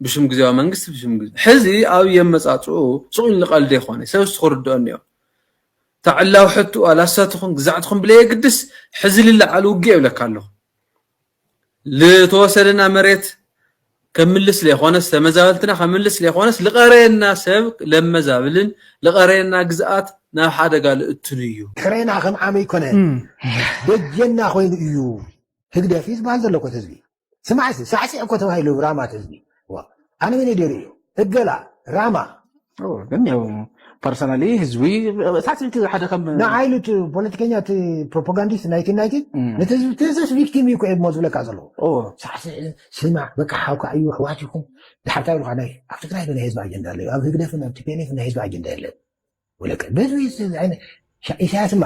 ብሽም ግዜዋ መንግስቲ ብሽም ግዜ ሕዚ ኣብ የመፃፅኡ ሱቕ ኢሉ ቀልዲ ይኮነ ሰብ ክርድኦ እኒኦ ተዕላው ሕቱ ኣላሳ ትኹን ግዛዕ ትኹን ብለየግድስ ሕዚ ልለዓል ውግእ ይብለካ ኣለኹ ልተወሰደና መሬት ከምልስ ለይኮነስ ተመዛበልትና ከምልስ ለይኮነስ ልቀረየና ሰብ ለመዛብልን ልቀረየና ግዝኣት ናብ ሓደጋ ልእቱን እዩ። ሕሬና ከም ዓመ ይኮነ ደጀና ኮይኑ እዩ ህግደፍ እዩ ዝበሃል ዘሎ ኮት ህዝቢ። ስማዕ እስኪ ሳዕሲዕ እኮ ተባሂሉ ራማ እቲ ህዝቢ። ዋ፣ ኣነ መን ደሪ እዩ እገላ ራማ ግን ያው ፐርሰናሊ ህዝቢ ሳስልቲ ሓደ ከም ንዓይሉ እቲ ፖለቲከኛ እቲ ፕሮፓጋንዲስት ናይቲን ናይቲን ነቲ ህዝቢ ትህሰስ ቪክቲም እዩ እኮ እሞ ዝብለካ ዘለዉ ሳዕስዕ ስማዕ በቃ ሓውካ እዩ ኣሕዋት ይኹም ድሓር እንታይ ብልካ ናይ ኣብ ትግራይ ናይ ህዝቢ ኣጀንዳ ኣለዩ ኣብ ህግደፍን ኣብ ቲፒኤልኤፍ ናይ ህዝቢ ኣጀንዳ የለን ወለቀ በዚ ኢሳያስማ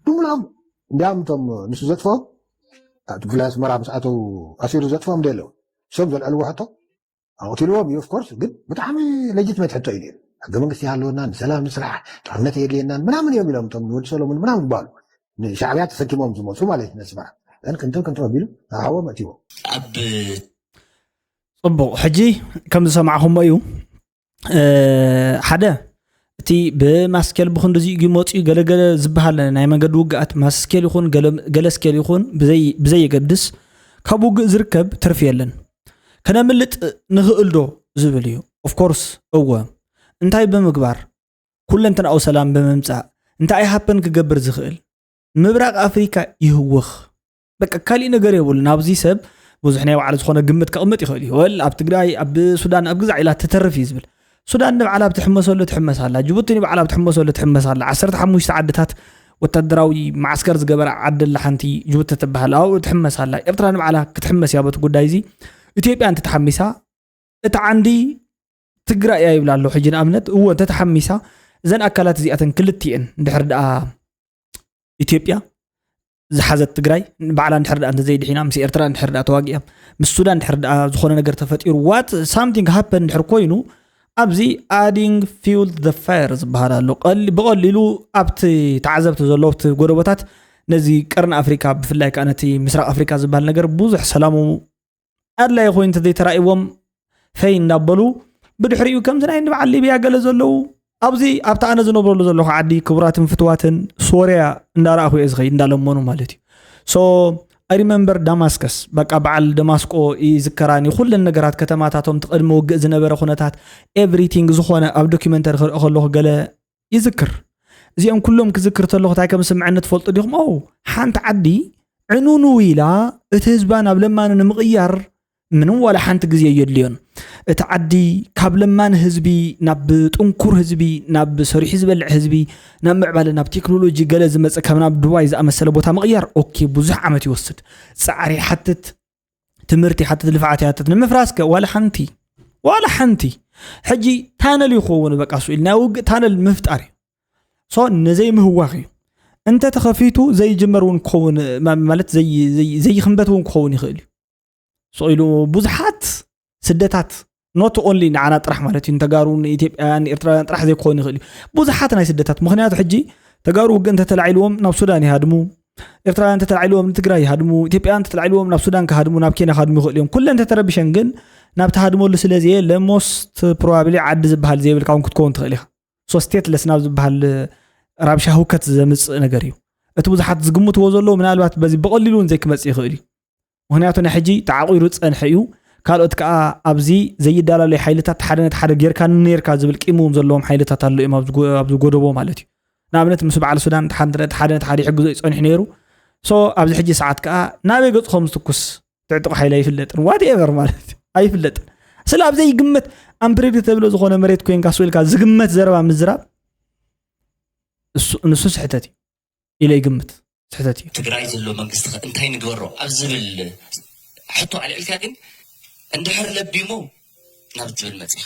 ብሙላም እንዲያም እቶም ንሱ ዘጥፎም ብፍላይ ኣስመራ ምስ ኣተው ኣሲሩ ዘጥፎም ደ ኣለዉ እሶም ዘልዕልዎ ሕቶ ኣቕቲልዎም እዩ ኦፍኮርስ ግን ብጣዕሚ ለጅትመት ሕቶ እዩ ነይሩ ሕገ መንግስቲ ይሃለወና ንሰላም ንስራሕ ጦርነት የድልየናን ምናምን እዮም ኢሎም እቶም ንወዲ ሰሎሙን ምናምን ዝበሃሉ ንሻዕብያ ተሰኪሞም ዝመፁ ማለት እዩ ነስመራ ግን ክንትን ክንትን ኣቢሉ ኣሃቦ መእትዎ ኣብ ፅቡቕ ሕጂ ከም ዝሰማዕኹሞ እዩ ሓደ እቲ ብማስኬል ብክንድዚ እዩ መፅኡ ገለገለ ዝበሃል ናይ መንገዲ ውግኣት ማስኬል ይኹን ገለ ስኬል ይኹን ብዘይ የገድስ ካብ ውግእ ዝርከብ ትርፊ የለን። ከነምልጥ ንኽእል ዶ ዝብል እዩ። ኦፍኮርስ እወ። እንታይ ብምግባር? ኩለንትናኡ ሰላም ብምምፃእ። እንታይ ሃፐን ክገብር ዝኽእል? ምብራቕ ኣፍሪካ ይህውኽ። በቃ ካሊእ ነገር የብሉን። ኣብዚ ሰብ ብዙሕ ናይ ባዕሉ ዝኾነ ግምት ከቕምጥ ይኽእል እዩ። ወል ኣብ ትግራይ፣ ኣብ ሱዳን፣ ኣብ ግዛዕ ኢላ ትተርፍ እዩ ዝብል። ሱዳን ንባዕላ ኣብ ትሕመሰሉ ትሕመስ ኣላ። ጅቡቲ ንባዕላ ኣብ ትሕመሰሉ ትሕመስ ኣላ። ዓሰርተ ሓሙሽተ ዓድታት ወታደራዊ ማዓስከር ዝገበረ ዓዲ ኣላ ሓንቲ ጅቡቲ ትበሃል ኣብኡ ትሕመስ ኣላ። ኤርትራ ንባዕላ ክትሕመስ እያ በቲ ጉዳይ እዚ። ኢትዮጵያ እንተተሓሚሳ እቲ ዓንዲ ትግራይ እያ ይብላ ኣሎ። ሕጂ ንኣብነት እወ እንተተሓሚሳ እዘን ኣካላት እዚኣተን ክልቲኤን እንድሕር ደኣ ኢትዮጵያ ዝሓዘት ትግራይ ባዕላ እንድሕር ደኣ እንተዘይድሒና ምስ ኤርትራ እንድሕር ደኣ ተዋጊኣ ምስ ሱዳን እንድሕር ደኣ ዝኾነ ነገር ተፈጢሩ what something happen እንድሕር ኮይኑ ኣብዚ adding fuel to the fire ዝበሃል ኣሎ። ብቐሊሉ ኣብቲ ተዓዘብቲ ዘለዉ ኣብቲ ጎደቦታት ነዚ ቀርኒ ኣፍሪካ ብፍላይ ከዓ ነቲ ምስራቕ ኣፍሪካ ዝበሃል ነገር ብዙሕ ሰላሙ ኣድላይ ኮይኑ እንተዘይተራእይዎም ፈይ እንዳበሉ ብድሕሪኡ ከምዚ ናይ በዓል ሊብያ ገለ ዘለዉ ኣብዚ ኣብቲ ኣነ ዝነብረሉ ዘለኹ ዓዲ ክቡራትን ፍትዋትን ሶርያ እንዳረኣኹ እየ ዝኸይድ እንዳለመኑ ማለት እዩ so I remember Damascus በቃ በዓል ደማስቆ ይዝከራኒ ኩለን ነገራት ከተማታቶም ትቐድሚ ውግእ ዝነበረ ኩነታት everything ዝኾነ ኣብ ዶኪመንተሪ ክርኢ ከለኹ ገለ ይዝክር እዚኦም ኩሎም ክዝክር ተለኹ እንታይ ከም ዝስምዐኒ ትፈልጡ ዲኹም ው ሓንቲ ዓዲ ዕኑኑ ኢላ እቲ ህዝባ ናብ ለማኒ ንምቕያር ምንም ዋላ ሓንቲ ግዜ የድልዮን እቲ ዓዲ ካብ ለማኒ ህዝቢ ናብ ጥንኩር ህዝቢ ናብ ሰሪሑ ዝበልዕ ህዝቢ ናብ ምዕባለ ናብ ቴክኖሎጂ ገለ ዝመፀ ካብ ናብ ዱባይ ዝኣመሰለ ቦታ ምቕያር ኦኬ ብዙሕ ዓመት ይወስድ ፃዕሪ ይሓትት ትምህርቲ ይሓትት ልፍዓት ይሓትት ንምፍራስ ከ ዋላ ሓንቲ ዋላ ሓንቲ ሕጂ ታነል ይኸውን በቃ ስኡ ኢል ናይ ውግእ ታነል ምፍጣር እዩ so ንዘይምህዋኽ እዩ እንተተኸፊቱ ዘይጅመር እውን ክኸውን፣ ማ- ማለት ዘይ- ዘይ- ዘይኽንበት እውን ክኸውን ይኽእል እዩ። ስቕ ኢሉ ብዙሓት ስደታት፣ not only ንዓና ጥራሕ ማለት እዩ፣ ንተጋሩ፣ ንኢትዮጵያውያን፣ ንኤርትራውያን ጥራሕ ዘይክኸውን ይኽእል እዩ። ብዙሓት ናይ ስደታት፣ ምኽንያቱ ሕጂ ተጋሩ ውግእ እንተተላዒልዎም ናብ ሱዳን ይሃድሙ፣ ኤርትራውያን እንተተላዒልዎም ንትግራይ ይሃድሙ፣ ኢትዮጵያውያን እንተተላዒልዎም ናብ ሱዳን ክሃድሙ፣ ናብ ኬንያ ክሃድሙ ይኽእሉ እዮም። ኩለን እንተተረቢሸን ግን ናብ ትሃድመሉ ስለ ዘየለ፣ most probably ዓዲ ዝበሃል ዘይብልካ እውን ክትከውን ትኽእል ኢኻ። So stateless ናብ ዝበሃል ራብሻ ህውከት ዘምፅእ ነገር እዩ። እቲ ብዙሓት ዝግምትዎ ዘለዉ ምናልባት በዚ ብቐሊሉ እውን ዘይክመፅእ ይኽእል እዩ። ምኽንያቱ ናይ ሕጂ ተዓቑሩ ዝፀንሐ እዩ። ካልኦት ከዓ ኣብዚ ዘይዳላለዩ ሓይልታት ሓደ ነቲ ሓደ ጌርካ ነርካ ዝብል ቂምዎም ዘለዎም ሓይልታት ኣሎ እዮም ኣብዚ ጎ- ኣብዚ ጎደቦ ማለት እዩ። ንኣብነት ምስ በዓል ሱዳን እቲ ሓደ እቲ ሓደ ነቲ ሓደ ይሕግዞ እዩ ፀኒሑ ነይሩ። So ኣብዚ ሕጂ ሰዓት ከዓ ናበይ ገፅኹም ዝትኩስ ትዕጥቑ ሓይሊ ኣይፍለጥን፣ whatever ማለት እዩ። ኣይፍለጥን። ስለ ኣብ ዘይግመት፣ unpredictable ዝኾነ መሬት ኮይንካ ስኢልካ ዝግመት ዘረባ ምዝራብ እሱ- ንሱ ስሕተት እዩ ኢለ ይግምት። ስሕተት እዩ። ትግራይ ዘሎ መንግስቲ ከ እንታይ ንግበሮ ኣብ ዝብል ሕቶ ኣልዕልካ ግን እንድሕር ለቢሙ ናብ ትብል መፂኻ።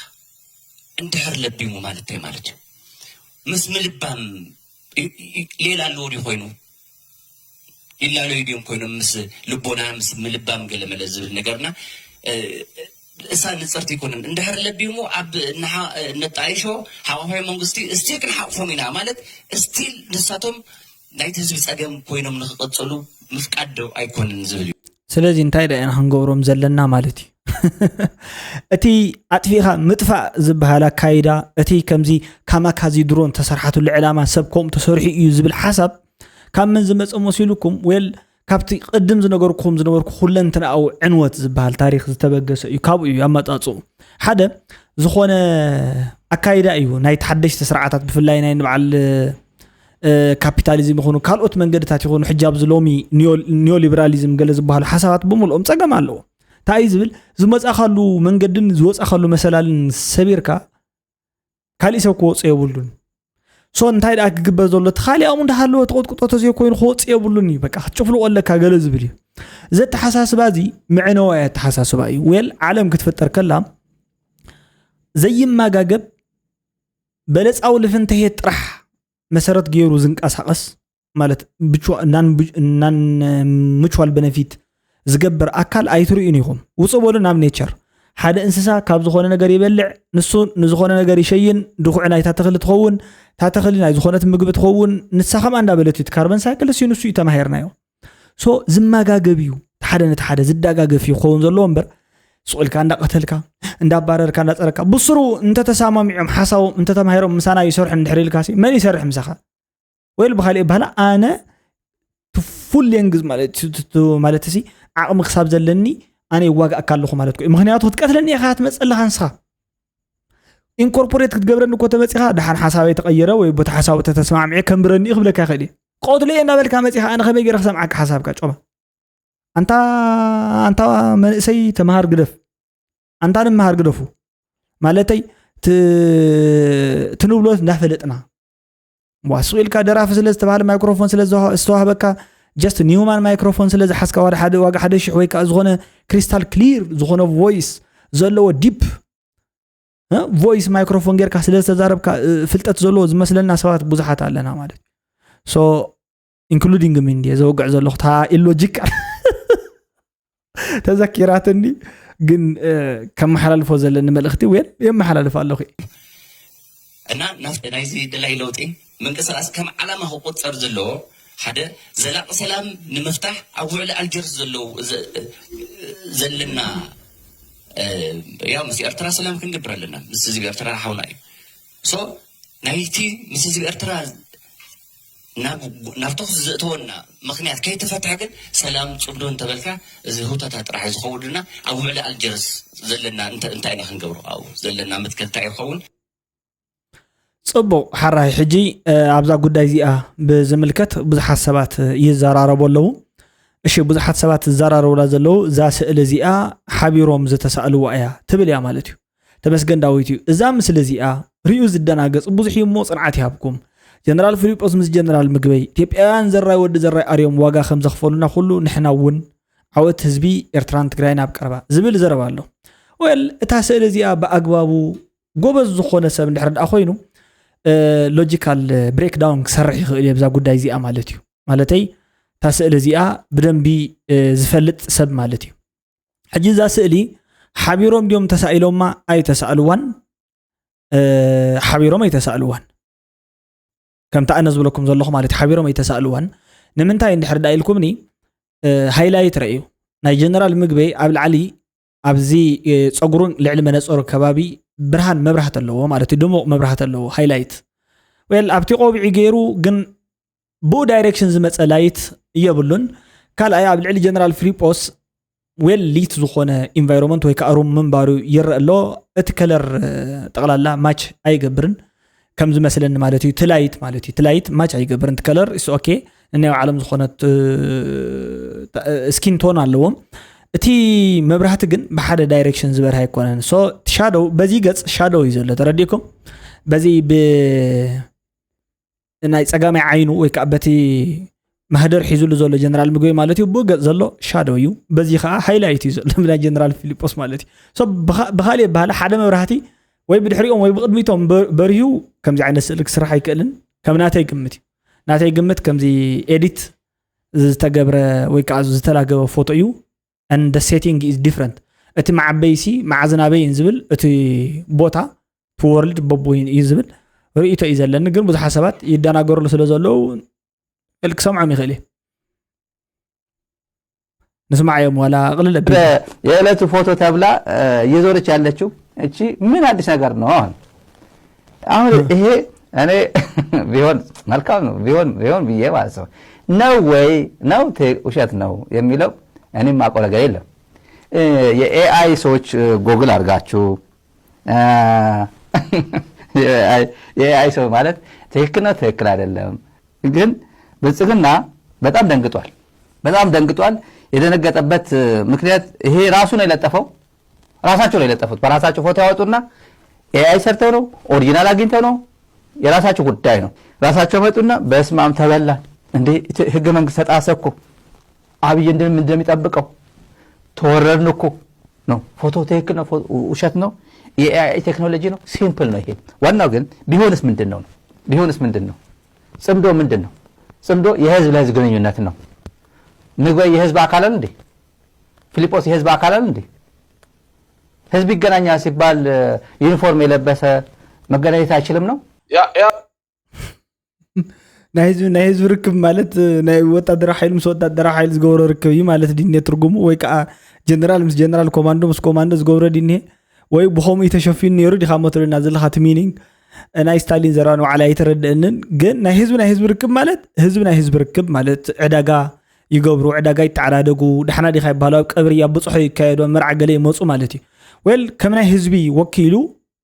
እንድሕር ለቢሙ ማለት እንታይ ማለት እዩ? ምስ ምልባም ሌላ ኣለዎ ድዩ ኮይኑ? ይላለዩ ድዮም ኮይኖም ምስ ልቦና ምስ ምልባም ገለመለ ዝብል ነገርና እሳ ንፅርቲ ይኮንን እንድሕር ለቢሙ ኣብ ነጣይሾ ሓቋፋይ መንግስቲ እስቲል ክንሓቕፎም ኢና ማለት እስቲል ንሳቶም ናይቲ ህዝቢ ፀገም ኮይኖም ንክቐፅሉ ምፍቃድ ዶ ኣይኮንን ዝብል እዩ። ስለዚ እንታይ ዳ ኢና ክንገብሮም ዘለና ማለት እዩ። እቲ ኣጥፊእኻ ምጥፋእ ዝበሃል ኣካይዳ፣ እቲ ከምዚ ካማካዚ ድሮን ተሰርሓትሉ ዕላማ ሰብ ከምኡ ተሰሪሑ እዩ ዝብል ሓሳብ ካብ መን ዝመፀ መሲሉኩም? ዌል ካብቲ ቅድም ዝነገርኩም ዝነበርኩ ኩለንትናዊ ዕንወት ዝበሃል ታሪክ ዝተበገሰ እዩ። ካብኡ እዩ ኣመፃፅኡ። ሓደ ዝኾነ ኣካይዳ እዩ ናይ ተሓደሽቲ ስርዓታት ብፍላይ ናይ ንበዓል ካፒታሊዝም ይኹኑ ካልኦት መንገድታት ይኹኑ ሕጂ ኣብዚ ሎሚ ኒዮሊበራሊዝም ገለ ዝበሃሉ ሓሳባት ብምልኦም ፀገም ኣለዎ። እንታይ እዩ ዝብል ዝመፃእካሉ መንገድን ዝወፃእካሉ መሰላልን ሰቢርካ ካሊእ ሰብ ክወፁ የብሉን። ሶ እንታይ ደኣ ክግበር ዘሎ እቲ ካሊእ ኣብኡ እንዳሃለወ ተቆጥቁጦ ተዘይኮይኑ ክወፅእ የብሉን እዩ። በቃ ክትጭፍልቆ ኣለካ ገለ ዝብል እዩ። እዚ ኣተሓሳስባ እዚ ምዕነዋይ ኣተሓሳስባ እዩ። ዌል ዓለም ክትፍጠር ከላ ዘይመጋገብ በለፃዊ ልፍንተሄ ጥራሕ መሰረት ገይሩ ዝንቀሳቐስ ማለት non mutual benefit ዝገብር ኣካል ኣይትርእዩን ኢኹም። ውፁ በሉ ናብ ኔቸር። ሓደ እንስሳ ካብ ዝኾነ ነገር ይበልዕ፣ ንሱ ንዝኾነ ነገር ይሸይን፣ ድኹዒ ናይታ ተኽሊ ትኸውን፣ እታ ተኽሊ ናይ ዝኾነት ምግቢ ትኸውን፣ ንሳ ከምኣ እንዳበለት እዩ። እቲ ካርበን ሳይክል እሱ ንሱ እዩ ተማሂርናዮ። ሶ ዝመጋገብ እዩ፣ ሓደ ነቲ ሓደ ዝዳጋገፍ እዩ ክኸውን ዘለዎ እምበር ስቕ ኢልካ እንዳቐተልካ እንዳባረርካ እንዳፀረካ ብስሩ እንተተሳማሚዖም ሓሳቦም እንተተማሂሮም ምሳና ይሰርሑ እንድሕር ኢልካ ሲ መን ይሰርሕ ምሳኻ? ወይ ብካሊእ ባህላ ኣነ ፉል ሌንግዝ ማለት ማለት ሲ ዓቕሚ ክሳብ ዘለኒ ኣነ ይዋጋእካ ኣለኹ ማለት እዩ። ምክንያቱ ክትቀትለኒ ኢኻ ትመፅእ ኣለኻ ንስኻ ኢንኮርፖሬት ክትገብረኒ እኮ ተመፂኻ ደሓን ሓሳበይ ተቐየረ ወይ ቦታ ሓሳቡ ተተስማዕሚዐ ከንብረኒ እዩ ክብለካ ይኽእል እዩ። ቆትሎ እየ እናበልካ መፂኻ ኣነ ከመይ ገይረ ክሰምዓካ ሓሳብካ ጮማ ኣንታ ኣንታ መንእሰይ ተምሃር ግደፍ ኣንታ ንምሃር ግደፉ ማለተይ ትንብሎት እንዳፈለጥና ዋስቕ ኢልካ ደራፊ ስለ ዝተባሃለ ማይክሮፎን ስለ ዝተዋህበካ just ኒውማን ማይክሮፎን ስለ ዝሓዝካ ዋጋ ሓደ ዋጋ ሓደ ሽሕ ወይ ከዓ ዝኾነ ክሪስታል ክሊር ዝኾነ ቮይስ ዘለዎ ዲፕ ቮይስ ማይክሮፎን ጌርካ ስለ ዝተዛረብካ ፍልጠት ዘለዎ ዝመስለና ሰባት ብዙሓት ኣለና ማለት ሶ ኢንክሉዲንግ ሚ እንድየ ዘውግዕ ዘለኹ እታ ኢሎጂካል ተዘኪራትኒ ግን ከመሓላልፎ ዘለኒ መልእኽቲ ወይ የመሓላልፍ ኣለኹ እና ናፍቲ ናይዚ ደላይ ለውጢ ምንቅስቃስ ከም ዓላማ ክቁፀር ዘለዎ ሓደ ዘላቂ ሰላም ንምፍታሕ ኣብ ውዕሊ ኣልጀርስ ዘለዉ ዘለና ያው ምስ ኤርትራ ሰላም ክንገብር ኣለና ምስ ህዝቢ ኤርትራ ሓውና እዩ ሶ ናይቲ ምስ ህዝቢ ኤርትራ ናብ ተኹስ ዘእተወና ምክንያት ከይተፈትሐ ግን ሰላም ፅምዶ እንተበልካ እዚ ህውተታ ጥራሕ ዝኸውን ና ኣብ ውዕሊ ኣልጀርስ ዘለና እንታይ ኢና ክንገብሮ ኣብኡ ዘለና መትከል እንታይ ይኸውን ፅቡቕ ሓራይ ሕጂ ኣብዛ ጉዳይ እዚኣ ብዝምልከት ብዙሓት ሰባት ይዘራረቡ ኣለዉ እሺ ብዙሓት ሰባት ዝዘራረቡላ ዘለዉ እዛ ስእሊ እዚኣ ሓቢሮም ዝተሳእልዋ እያ ትብል እያ ማለት እዩ ተመስገን ዳዊት እዩ እዛ ምስሊ እዚኣ ሪኡ ዝደናገፅ ብዙሕ እዩ እሞ ፅንዓት ይሃብኩም ጀነራል ፊሊጶስ ምስ ጀነራል ምግበይ ኢትዮጵያውያን ዘራይ ወዲ ዘራይ ኣርዮም ዋጋ ከም ዘኽፈሉና ኩሉ ንሕና እውን ዓወት ህዝቢ ኤርትራን ትግራይን ኣብ ቀረባ ዝብል ዘረባ ኣሎ ወል እታ ስእሊ እዚኣ ብኣግባቡ ጎበዝ ዝኾነ ሰብ እንድሕር ደኣ ኮይኑ ሎጂካል ብሬክዳውን ክሰርሕ ይኽእል እየ ብዛ ጉዳይ እዚኣ ማለት እዩ። ማለተይ እታ ስእሊ እዚኣ ብደንቢ ዝፈልጥ ሰብ ማለት እዩ። ሕጂ እዛ ስእሊ ሓቢሮም ድዮም ተሳኢሎማ? ኣይተሳእልዋን። ሓቢሮም ኣይተሳእልዋን። ከምቲ ኣነ ዝብለኩም ዘለኹ ማለት ሓቢሮም ኣይተሳእልዋን። ንምንታይ እንድሕር ዳ ኢልኩምኒ፣ ሃይላይት ረእዩ ናይ ጀነራል ምግበይ ኣብ ላዕሊ ኣብዚ ፀጉሩን ልዕሊ መነፀሩ ከባቢ ብርሃን መብራህት ኣለዎ ማለት እዩ። ድሙቕ መብራህት ኣለዎ፣ ሃይላይት። ዌል ኣብቲ ቆቢዒ ገይሩ ግን ብኡ ዳይሬክሽን ዝመፀ ላይት የብሉን። ካልኣይ ኣብ ልዕሊ ጀነራል ፊሊጶስ ዌል ሊት ዝኾነ ኢንቫይሮንመንት ወይ ከዓ ሩም ምንባሩ ይረአ ኣሎ። እቲ ከለር ጠቕላላ ማች ኣይገብርን ከም ዝመስለኒ ማለት እዩ። ትላይት ማለት እዩ። ትላይት ማች ኣይገብርን። እቲ ከለር ኢስ ኦኬ፣ ነናይ ባዕሎም ዝኾነት ስኪን ቶን ኣለዎም። እቲ መብራህቲ ግን ብሓደ ዳይሬክሽን ዝበርህ ኣይኮነን። ሶ ሻዶው በዚ ገጽ ሻዶው እዩ ዘሎ፣ ተረዲእኩም? በዚ ብ ናይ ጸጋማይ ዓይኑ ወይ ከዓ በቲ ማህደር ሒዙሉ ዘሎ ጀነራል ምግበይ ማለት እዩ። ብኡ ገጽ ዘሎ ሻዶው እዩ። በዚ ከዓ ሃይላይት እዩ ዘሎ ብናይ ጀነራል ፊሊጶስ ማለት እዩ። ሶ ብኻ- ብኻሊእ በሃሊ ሓደ መብራህቲ ወይ ብድሕሪኦም ወይ ብቕድሚቶም በር- በርሂዩ ከምዚ ዓይነት ስእሊ ክስራሕ ኣይክእልን። ከም ናተይ ግምት እዩ። ናተይ ግምት ከምዚ ኤዲት ዝተገብረ ወይ ከዓ ዝተላገበ ፎቶ እዩ። And the setting is different። እቲ መዓበይሲ መዓዝናበይን ዝብል እቲ ቦታ ትወርልድ በቦይን እዩ ዝብል ርእይቶ እዩ ዘለኒ። ግን ብዙሓት ሰባት ይደናገሩሉ ስለ ዘለዉ ክሰምዖም ይኽእል እየ። ንስማዓዮም ዋላ ቅልል ኣቢሉ። የዕለቱ ፎቶ ተብላ እየዞረች ያለችው እቺ ምን አዲስ ነገር ነው? አሁን አሁን ይሄ እኔ ቢሆን መልካም ነው ቢሆን ቢሆን ብዬ ማለት ነው። ነው ወይ ነው ተ- ውሸት ነው የሚለው እኔ የማውቀው ነገር የለም። የ AI ሰዎች ጎግል አድርጋችሁ የ AI ሰው ማለት ትክክል ነው ትክክል አይደለም። ግን ብልጽግና በጣም ደንግጧል፣ በጣም ደንግጧል። የደነገጠበት ምክንያት ይሄ ራሱ ነው የለጠፈው፣ ራሳቸው ነው የለጠፉት። በራሳቸው ፎቶ ያወጡና AI ሰርተው ነው ኦሪጂናል አግኝተው ነው የራሳቸው ጉዳይ ነው። ራሳቸው መጡና በስመ አብ ተበላን እንዴ ህገ መንግስት ተጣሰ እኮ አብይ እንደም እንደሚጠብቀው ተወረርን እኮ ነው። ፎቶ ትክክል ነው፣ ፎቶ ውሸት ነው፣ የ AI ቴክኖሎጂ ነው፣ ሲምፕል ነው ይሄ። ዋናው ግን ቢሆንስ ምንድን ነው ነው ቢሆንስ ምንድን ነው? ጽምዶ ምንድን ነው? ጽምዶ የህዝብ ለህዝብ ግንኙነት ነው። ምግበይ የህዝብ አካል አይደል እንዴ? ፊልጶስ የህዝብ አካል አይደል እንዴ? ህዝብ ይገናኛል ሲባል ዩኒፎርም የለበሰ መገናኘት አይችልም ነው? ያ ያ ናይ ህዝቢ ናይ ህዝቢ ርክብ ማለት ናይ ወታደራዊ ሓይሊ ምስ ወታደራዊ ሓይሊ ዝገብሮ ርክብ እዩ ማለት ድኔ ትርጉሙ? ወይ ከዓ ጀነራል ምስ ጀነራል፣ ኮማንዶ ምስ ኮማንዶ ዝገብሮ ድኔ? ወይ ብኸምኡ ተሸፊኑ ነይሩ ዲኻ መትሉና ዘለኻ? እቲ ሚኒንግ ናይ ስታሊን ዘረባ ንባዕላ ኣይተረድአንን። ግን ናይ ህዝቢ ናይ ህዝቢ ርክብ ማለት ህዝቢ ናይ ህዝቢ ርክብ ማለት ዕዳጋ ይገብሩ፣ ዕዳጋ ይተዓዳደጉ፣ ዳሕና ዲኻ ይበሃሉ፣ ኣብ ቀብሪ ኣብ ብፅሖ ይካየዱ፣ ኣብ መርዓ ገለ ይመፁ ማለት እዩ። ዌል ከም ናይ ህዝቢ ወኪሉ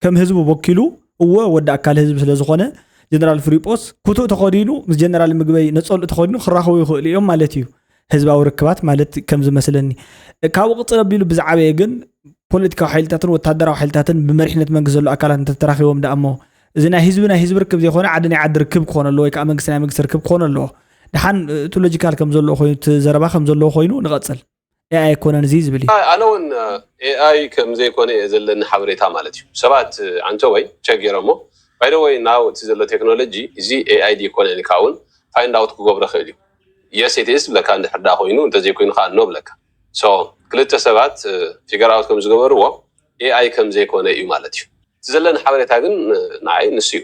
ከም ህዝቢ ወኪሉ እወ ወዲ ኣካል ህዝቢ ስለ ዝኾነ ጀነራል ፍሪጶስ ኩቱእ ተኸዲኑ ምስ ጀነራል ምግበይ ነፀልኡ ተኸዲኑ ክራኸቡ ይኽእሉ እዮም ማለት እዩ። ህዝባዊ ርክባት ማለት ከም ዝመስለኒ ካብኡ ቅፅል ኣቢሉ ብዝዓበየ ግን ፖለቲካዊ ሓይልታትን ወታደራዊ ሓይልታትን ብመሪሕነት መንግስቲ ዘሎ ኣካላት እንተተራኺቦም ደኣ እሞ እዚ ናይ ህዝቢ ናይ ህዝቢ ርክብ ዘይኮነ ዓዲ ናይ ዓዲ ርክብ ክኾን ኣለዎ ወይ ከዓ መንግስቲ ናይ መንግስቲ ርክብ ክኾን ኣለዎ። ደሓን እቲ ሎጂካል ከም ዘለዎ ኮይኑ እቲ ዘረባ ከም ዘለዎ ኮይኑ ንቐፅል። ኤኣይ ኣይኮነን እዚ ዝብል እዩ። ኣነ እውን ኤኣይ ከም ዘይኮነ እየ ዘለኒ ሓበሬታ ማለት እዩ። ሰባት ኣንተ ወይ ቸክ ገይሮሞ ባይ ዘ ወይ ናው እቲ ዘሎ ቴክኖሎጂ እዚ ኤኣይ ድዩ ይኮነ ኢልካ እውን ፋይንድ ኣውት ክገብሮ ይኽእል እዩ። የስ ኢት ኢዝ ብለካ እንድሕር ዳ ኮይኑ እንተዘይኮይኑ ከዓ ኖ ብለካ። ሶ ክልተ ሰባት ፊገር ኣውት ከም ዝገበርዎ ኤኣይ ከም ዘይኮነ እዩ ማለት እዩ። እቲ ዘለኒ ሓበሬታ ግን ንዓይ ንሱ እዩ።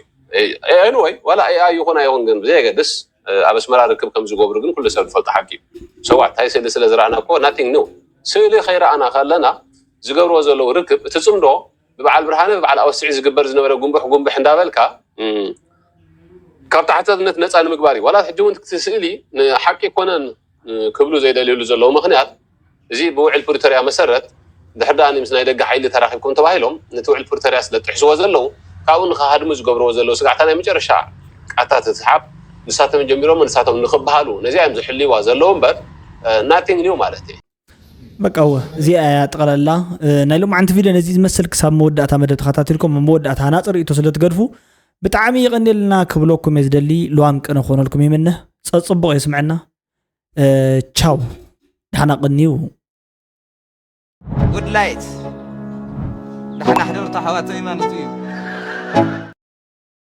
ኤኣይ ወይ ዋላ ኤኣይ ይኹን ኣይኹን ግን ብዘየገድስ ኣብ ኣስመራ ርክብ ከም ዝገብሩ ግን ኩሉ ሰብ ዝፈልጦ ሓቂ እዩ። ሰዋት እንታይ ስእሊ ስለ ዝረኣና እኮ ናቲንግ ኒው ስእሊ ከይረኣና ከለና ዝገብርዎ ዘለዉ ርክብ እቲ ፅምዶ ብበዓል ብርሃነ ብበዓል ኣወስዒ ዝግበር ዝነበረ ጉንብሕ ጉንብሕ እንዳበልካ ካብ ተሓታትነት ነፃ ንምግባር እዩ። ዋላ ሕጂ እውን እቲ ስእሊ ንሓቂ ይኮነን ክብሉ ዘይደልይሉ ዘለዉ ምክንያት እዚ ብውዕል ፕሪቶርያ መሰረት ድሕር ደኣ ምስ ናይ ደገ ሓይሊ ተራኺብኩም ተባሂሎም ነቲ ውዕል ፕሪቶርያ ስለ ጥሕስዎ ዘለዉ ካብኡ ንክሃድሙ ዝገብርዎ ዘለዉ ስጋዕታ ናይ መጨረሻ ቃታ ትስሓብ ንሳቶም ጀሚሮሞ ንሳቶም ንክበሃሉ ነዚኣ እዮም ዝሕልይዋ ዘለዉ እምበር ናቲንግ ኒው ማለት እዩ። በቃ እወ እዚኣ እያ ጠቕላላ ናይ ሎማዓንቲ ቪድዮ ነዚ ዝመስል ክሳብ መወዳእታ መደብ ተኸታቲልኩም መወዳእታ ሃናፂ ርእቶ ስለ ትገድፉ ብጣዕሚ የቐንየልና ክብለኩም እየ ዝደሊ። ልዋም ቅነ ክኾነልኩም ይምነ። ፀፅቡቕ የስምዐና። ቻው። ደሓና ቅንዩ። ጉድ ላይት ደሓና ሕደሩ ተሓዋተይ ማለት እዩ።